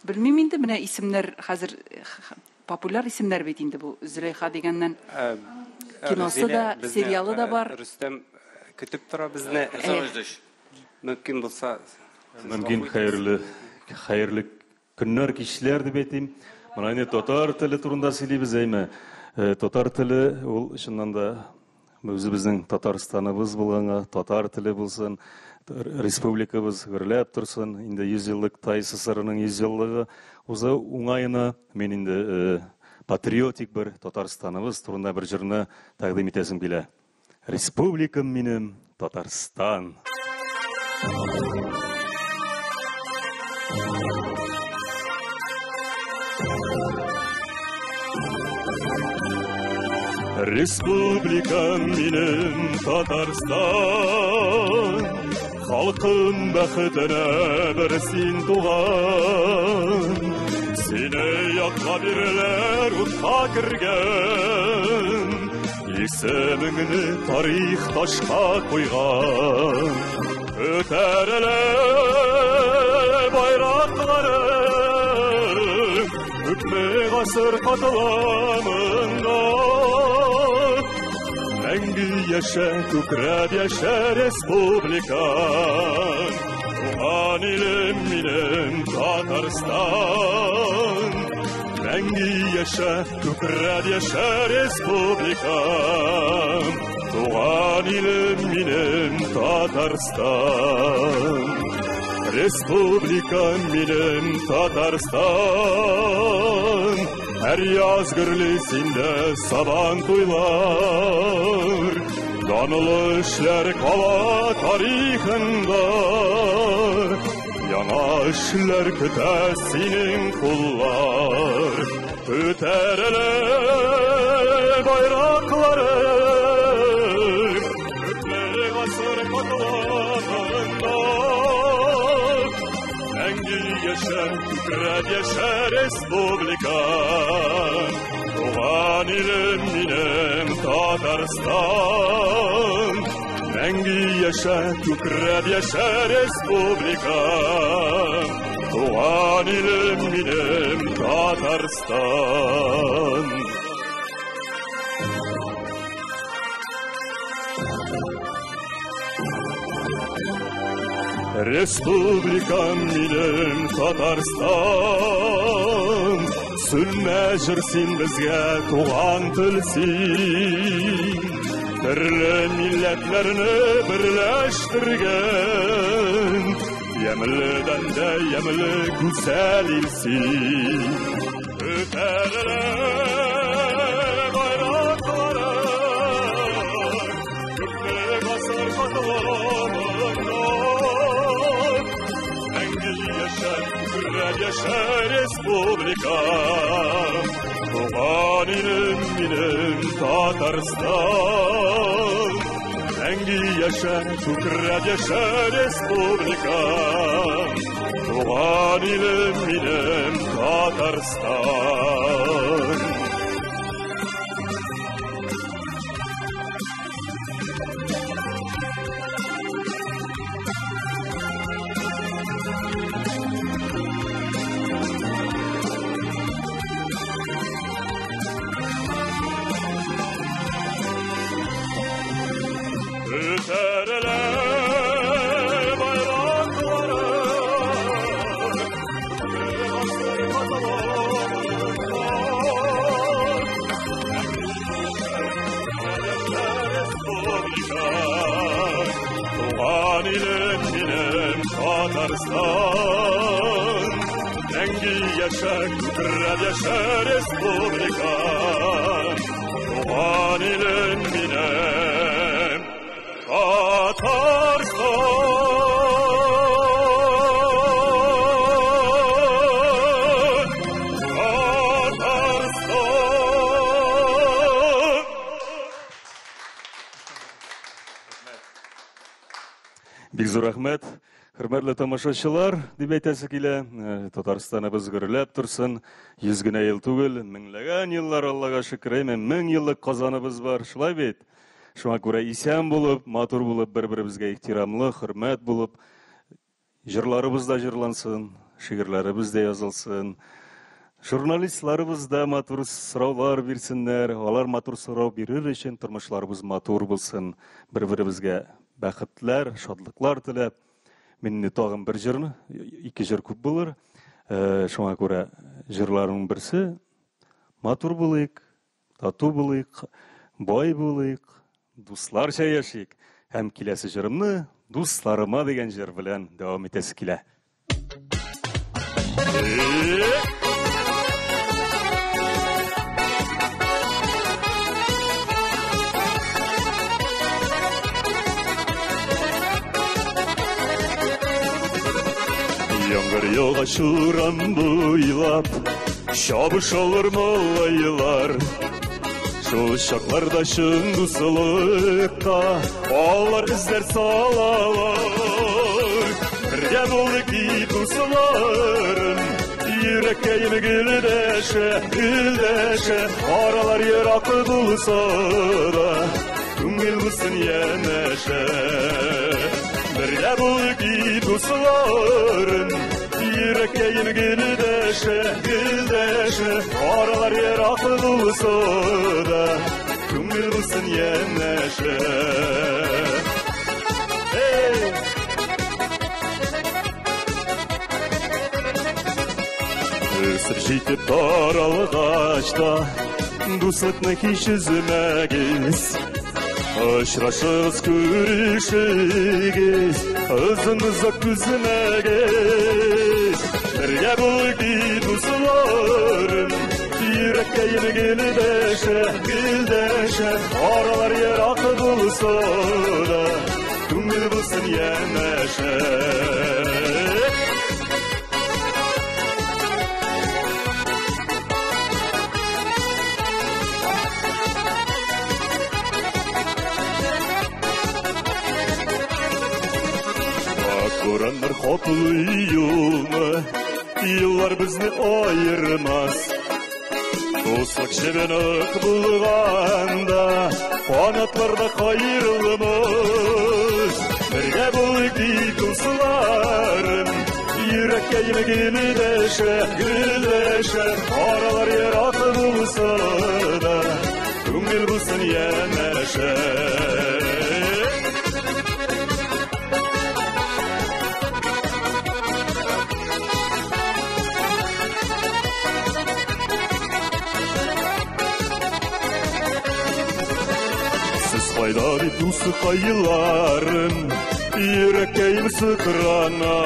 Белмим инде, менә исемнәр хәзер популяр исемнәр бит инде бу Зөләйха дигәннән. Киносы да, сериалы да бар. Рөстәм көтеп тора безне. Мөмкин булса. Мөмкин, хәерле, хәерле көннәр, кичләр дип әйтим. Менә инде татар теле турында сөйлибез, әйме. Татар теле ул чыннан да үзебезнең Татарстаныбыз булганга, татар теле булсын, республикабыз гөрләп торсын. Инде 100 еллык ТАССРның 100 еллыгы узу уңаена мин инде патриотик бер Татарстаныбыз турында бер җырны тәкъдим итәсем килә. Республикам минем Татарстан. Республикам минем Татарстан, Халкым бәхетенә бер син туган. Сине яклап ирләр утка кергән, Исемеңне тарих ташка куйган. Күтәрелә байраклары, Күпме гасыр катламында. Мәңге яшә, күкрәп яшә республика. Туган илем минем Татарстан. Мәңге яшә, күкрәп яшә республика. Туган илем минем Татарстан. Республика минем Татарстан. Һәр яз гөрли синдә сабан туйлар. Данлы эшләр кала тарихында. Яңа эшләр көтә синең куллар. Күтәрелә байраклары. Күпме гасыр катламында. Мәңге яшә, күкрәп яшә республика. Туган илем минем Татарстан. Мәңге яшә, күкрәп яшә республика. Туган илем минем Татарстан. Республикам минем Татарстан, Сүнмә җыр син безгә туган тел син. Төрле милләтләрне берләштергән, Ямьледән дә ямьле гүзәл ил син. Күтәрелә байраклары, Күпме гасыр катламында. Мәңге яшә, күкрәп яшә республика. Туган илем минем Татарстан. Мәңге яшә, күкрәп яшә республика. Туган илем минем Татарстан. Күтәрелә байраклары, гасыр катламында. Республика, Туган илем минем Татарстан. Мәңге яшә, күкрәп яшә республика. Туган илем минем Татарстан. Татарстан. Бик зур рәхмәт. Хөрмәтле тамашачылар, дип әйтәсе килә, Татарстаныбыз гөрләп торсын. 100 генә ел түгел, меңләгән еллар, Аллага шөкер, әйме, 1000 еллык Казаныбыз бар, шулай бит? Шуңа күрә исән булып, матур булып, бер-беребезгә ихтирамлы, хөрмәт булып, җырларыбыз да җырлансын, шигырьләребез дә язылсын. Журналистларыбыз да матур сораулар бирсеннәр. Алар матур сорау бирер өчен тормышларыбыз матур булсын. Бер-беребезгә бәхетләр, шатлыклар теләп. Мин инде тагын бер җырны, ике җыр күп булыр. Шуңа күрә җырларымның берсе матур булыйк, тату булыйк, бай булыйк, дусларча яшик. Һәм киләсе җырымны Дусларыма дигән җыр белән дәвам итәсе килә. Яңгыр яга шуран буйлап, чабышалар малайлар. Шул чакларда чын дуслыкка алар эзләр салалар. Бергә булдык и дусларым, йөрәккәем гөлдәшә, гөлдәшә, аралар ерак булса да, күңел булсын янәшә. Бергә булдык и дусларым, йөрәккәем гөлдәшә, гөлдәшә, аралар ерак булса да, күңел булсын янәшә. Эй! Үсеп җитеп таралгач та, дуслыкны һич өзмәгез. Очрашыгыз, күрешегез, озын-озак түзмәгез. Бергә булыйк, и дусларым, йөрәккәем гөлдәшә, гөлдәшә, аралар ерак булса да, күңел булсын янәшә. Бураннар каплый юлны, юллар безне аермас. Дуслык җебе нык булганда, канатлар да каерылмас. Бергә булыйк, и дусларым, йөрәккәем гөлдәшә, гөлдәшә, аралар ерак булса да, күңел булсын янәшә. Сез кайда дип дускайларым, йөрәккәем сыкрана.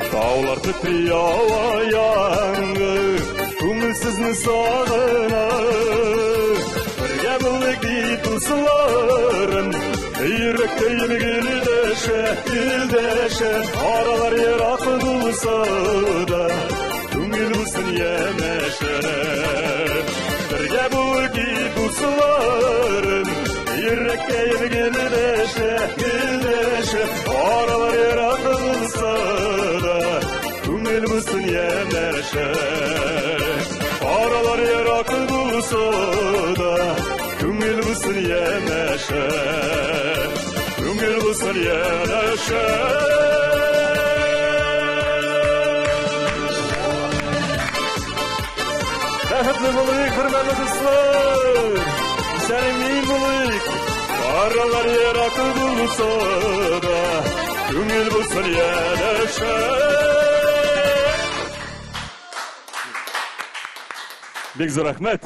Таулар тетри ава яңгыр, күңел сезне сагына. Бергә булыйк, и дусларым, йөрәккәем гөлдәшә, гөлдәшә, аралар ерак булса да, күңел булсын янәшә. Бергә булыйк, и дусларым, йөрәккәем гөлдәшә, гөлдәшә, аралар ерак булса да, күңел булсын янәшә. Аралар ерак булса да, күңел булсын янәшә. Күңел булсын янәшә. Бәхетле булыйк, хөрмәтле дуслар! Исән-имин булыйк! Аралар ерак булса да, күңел булсын янәшә. Бик зур рәхмәт.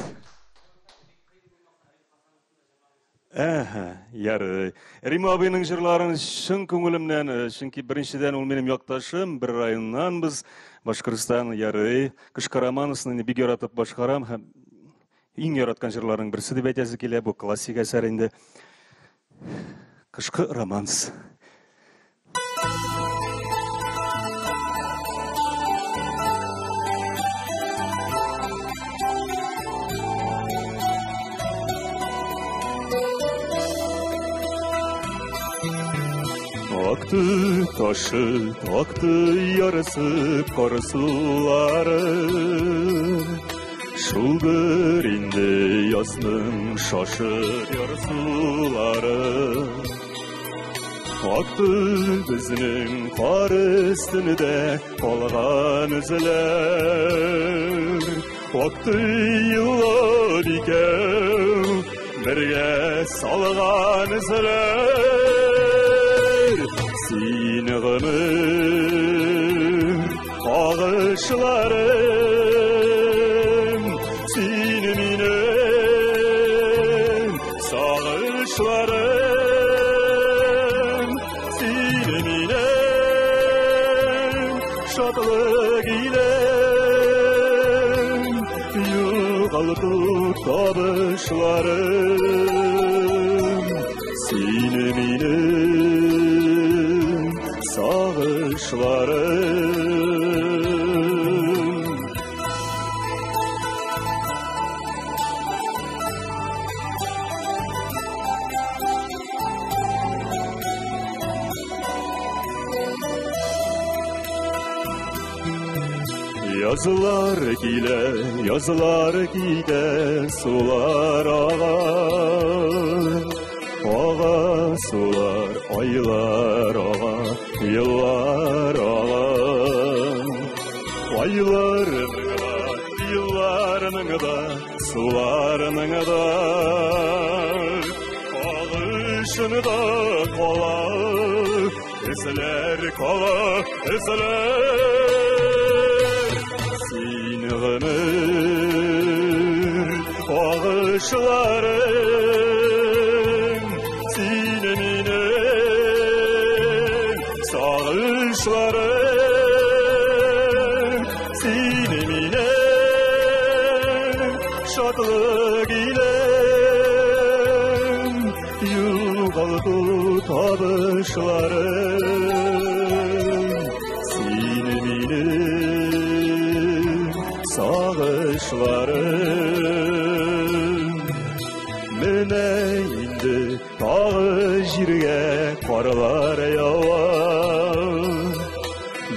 Әһә, ярый. Рима абыйның җырларын чын күңелемнән, чөнки беренчедән ул минем якташым, бер районнан без, Башкортстан, ярый. Кышкы романысын бик яратып башкарам һәм иң яраткан җырларның берсе дип әйтәсе килә, бу классик әсәр инде. Кышкы романс. Акты ташы, акты ярысы, карасулары. Шулдыр инде язның шашы ярсулары. Акты безнең кар өстендә калган эзләр. Акты еллар икәү бергә салган эзләр. Син гомер агышларым, син минем сагышларым, син минем шатлык илем, югалту табышларым, син минем сагышларым. Язлар килә, язлар китә, сулар ага. Ага сулар, айлар ага, еллар ага. Айларның да, елларның да, суларның да. Агышында кала, эзләр кала, эзләр. Син гомер агышларым, син минем сагышларым, син минем шатлык илем, югалту табышларым, син минем сагышларым. Менә инде тагы җиргә карлар ява.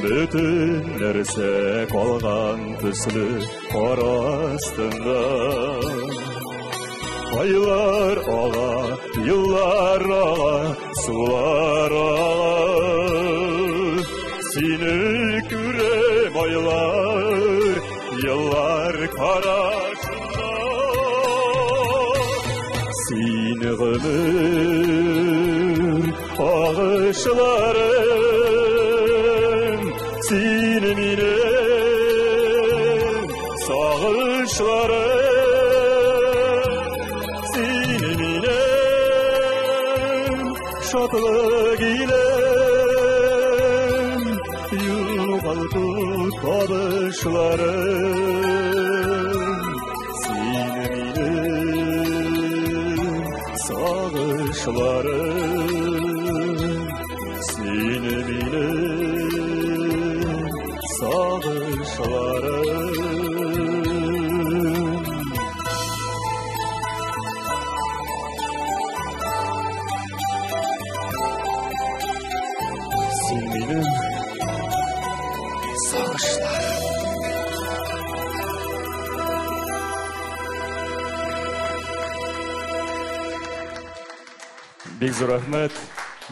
Бөтен нәрсә калган төсле кар астында. Айлар ага, еллар ага, сулар ага. Сине күрәм айлар, еллар карашында. Син гомер агышларым, син минем сагышларым, син минем шатлык илем, югалту табышларым, син минем сагышларым, син минем сагышларым. Син минем сагышларым. Бик зур рәхмәт.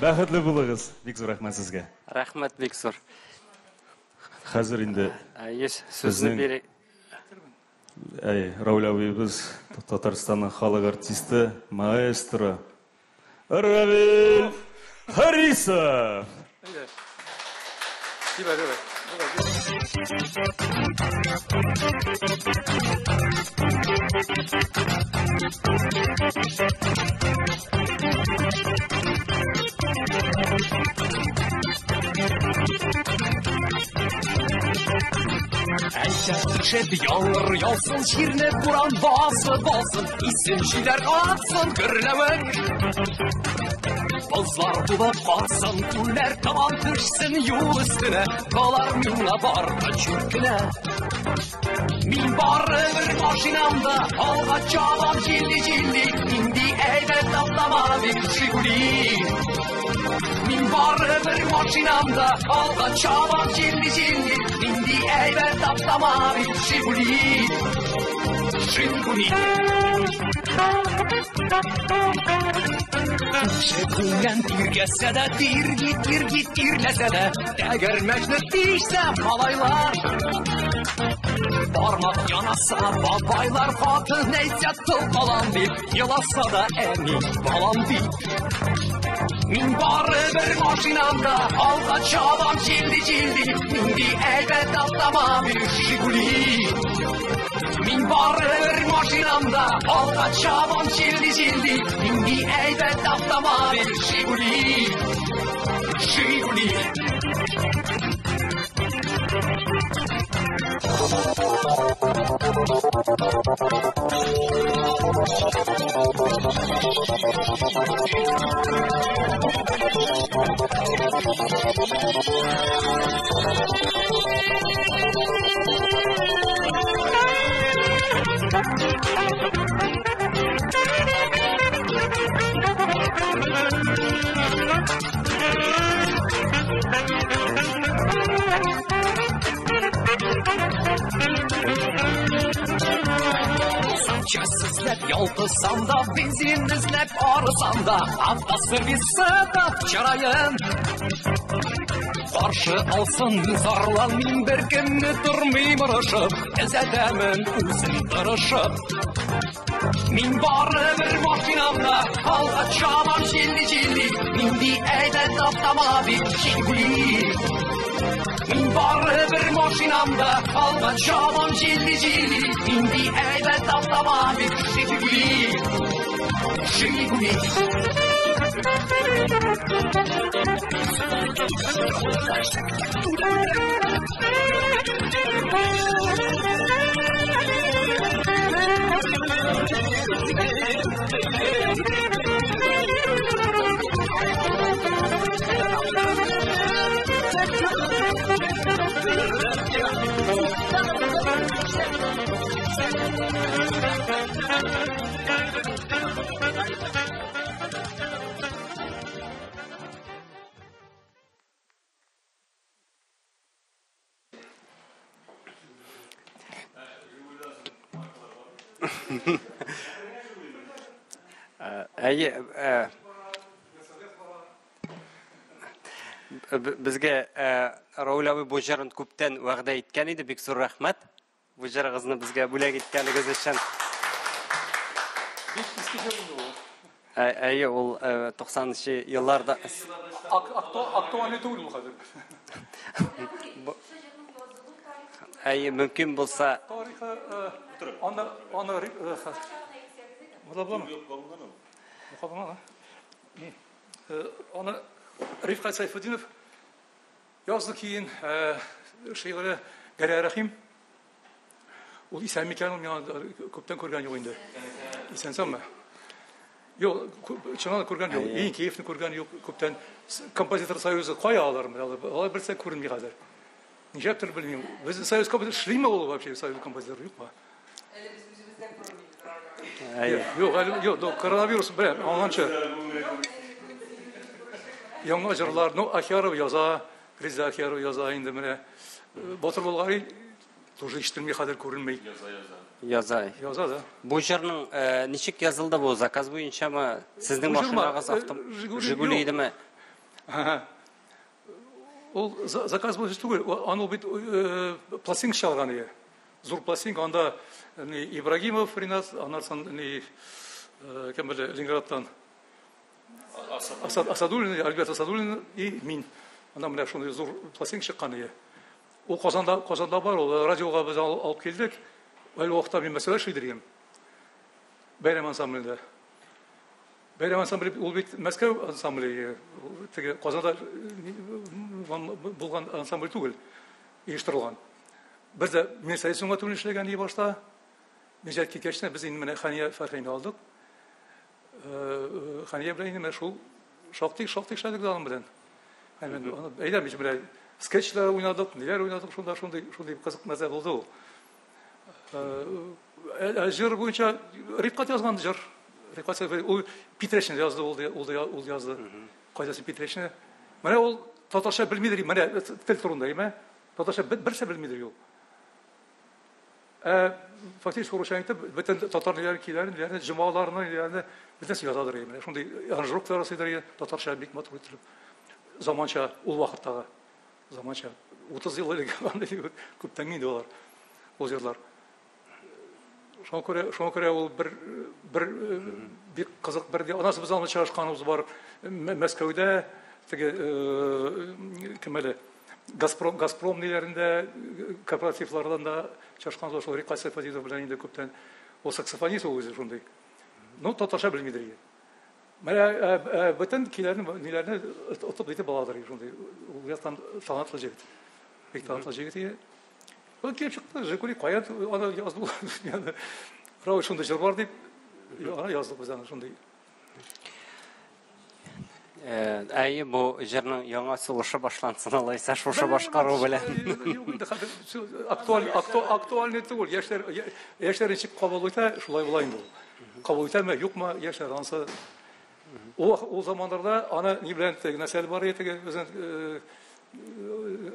Бәхетле булыгыз. Бик зур рәхмәт сезгә. Рәхмәт бик зур. Хәзер инде Әйе, сүзне безнең бирик. Әй, Рауль абыебыз, Татарстанның халык артисты, маэстро Равил Харисов. Тибә, тибә. Әйтә төшеп яңгыр яусын, җирне буран басып алсын, исем җилләр атсын гөрләвек. Бозлар тулып катсын, күлләр томан төшсен юл өстенә, болар миңа бар чүп кенә. Мин барыбер машинамда алга чабам җилли-җилли, нинди әйбәт автомобиль Жигули. Мин барыбер машинамда алга чабам җилли-җилли, нинди әйбәт автомобиль Жигули. Жигули. Күңгән тиргәсә дә, тирги, тирги, тирләсә дә, тәгәрмәчне тишсә малайлар. Бармак янаса, бабайлар хатын әйтсә, тол балам дип, еласа да әни, балам дип. Мин барыбер машинамда алга чабам җилди-җилди, нинди әйбәт автомобиль Жигули. Мин барыбер машинамда алга чабам җилди-җилди, нинди әйбәт автомобиль Жигули. Жигули. Эзләп ялкысам да, бензин эзләп арысам да, автосервисы чыраен. Каршы алсын, зарланмыйм, бер кемне тормыйм орышып, эзләтәмен үзем тырышып. Мин барыбер машинамда алга чабам җилди-җилди, нинди әйбәт автомобиль Жигули. Мин барыбер машинамда алга чабам җилди-җилди, нинди әйбәт автомобиль Жигули. Жигули. Әйе, безгә Рауль абый бу җырын күптән вәгъдә иткән иде, бик зур рәхмәт. Бу җырыгызны безгә бүләк иткәнегез өчен. Бик иске җыр инде ул. Әйе, ул 90-нчы елларда. Актуальный түгел ул хәзер. Әйе, мөмкин булса. Тарихы аны аны Монда буламы? Аны Рифкать Сайфетдинов язды киен шигыре Гәрәй Рәхим. Ул исән микән, ул миңа күптән күргән юк инде. Исән саумы? Юк, чыннан күргән юк. Еникеевны күргән юк күптән. Композитор союзы кая алар? Алар берсе күренми хәзер. Нишләптер белмим. Безнең союз композитор эшлиме ул вообще, союз композитор юкмы? Әле без үзебездә күрмибез. Юк, әле юк, ну, коронавирус белән аңанчы. Яңа җырлар, ну, Ахияров яза, Риза Ахияров яза инде менә. Батыр Болгари тоже ишетелми хәзер, күренми. Яза, яза. Яза. Яза, да. Бу җырның ничек язылды бу? Заказ буенчамы? Сезнең машинагыз авто Жигули идеме? Ул заказ буенча түгел, аны бит пластинка чалган иде. Зур пластинка, анда Ибрагимов Ринат, аннан соң кем белә, Ленинградтан Асадуллин, Альберт Асадуллин и мин. Анда менә шундый зур пластинка чыккан иде. Ул Казанда, Казанда бар, ул радиога без алып килдек. Әле вакытта мин мәсәлә эшли идем. Бәйрәм ансамблендә. Бәйрәм ансамбле ул бит Мәскәү ансамбле, теге Казанда булган ансамбль түгел, оештырылган. Без дә Мирсәет Сөнгатуллин эшләгән иде башта. Мирсәет киткәч тә без инде менә Хания Фәрхине алдык. Хания белән инде менә шул шактый шактый эшләдек без аның белән. Әйдә, без менә скетчлар уйнадык, ниләр уйнадык шунда, шундый шундый кызык нәрсә булды ул. Җыр буенча Рифкать язган җыр. Рифкать ул Питрәчне язды, ул ул язды. Кайдасы Питрәчне? Менә ул татарча белмидер, менә тел турында, әйме? Татарча берсе белмидер ул. фактически урысча әйтеп, бөтен татар ниләрен, көйләрен, ниләрне, җомгаларны, ниләрне бөтенесен язадыр иде. Менә шундый аранжировкалар ясыйдыр иде, татарча бик матур итеп. Заманча, ул вакыттагы заманча. 30 ел элек андый күптән инде алар, ул җырлар. Шуңа күрә, шуңа күрә ул бер бер бик кызык бер анасы без аны чыгышканыбыз бар Мәскәүдә теге кем әле Газпром Газпром ниләрендә корпоративлардан да чыгышканбыз бар шул Рикат Сәйфетдинов белән инде күптән. Ул саксофонист ул үзе шундый. Ну, татарча белмидер инде. Менә бөтен көйләрне ниләрне отып итеп аладыр шундый. Ул яктан талантлы җегет. Бик талантлы җегет иде. Ул килеп чыкты, Жигули кая аны язды. Рау шундый җыр бар дип, аны яздык без аны шундый. Әйе, бу җырның яңа сулышы башлансын алайса шушы башкару белән. Юк инде хәзер актуаль актуальный түгел. Яшьләр яшьләр ничек кабул итә, шулай була инде ул. Кабул итәме, юкмы, яшьләр ансы ул ул заманнарда аны ни белән теге нәрсә бар иде теге безнең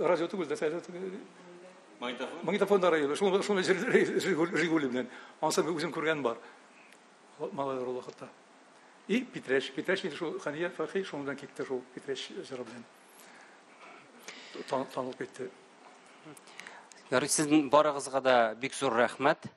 радио түгел, нәрсә Магнитофон? Магнитофоннар иде. Шуны шуны Жигули белән. Ансы үзем күргән бар. Малайлар ул вакытта. И Питрәч, Питрәч инде шул Хәния Фәрхи шуның белән китте шул Питрәч җыры белән. Танылып китте. Ярый, сезнең барыгызга да бик зур рәхмәт.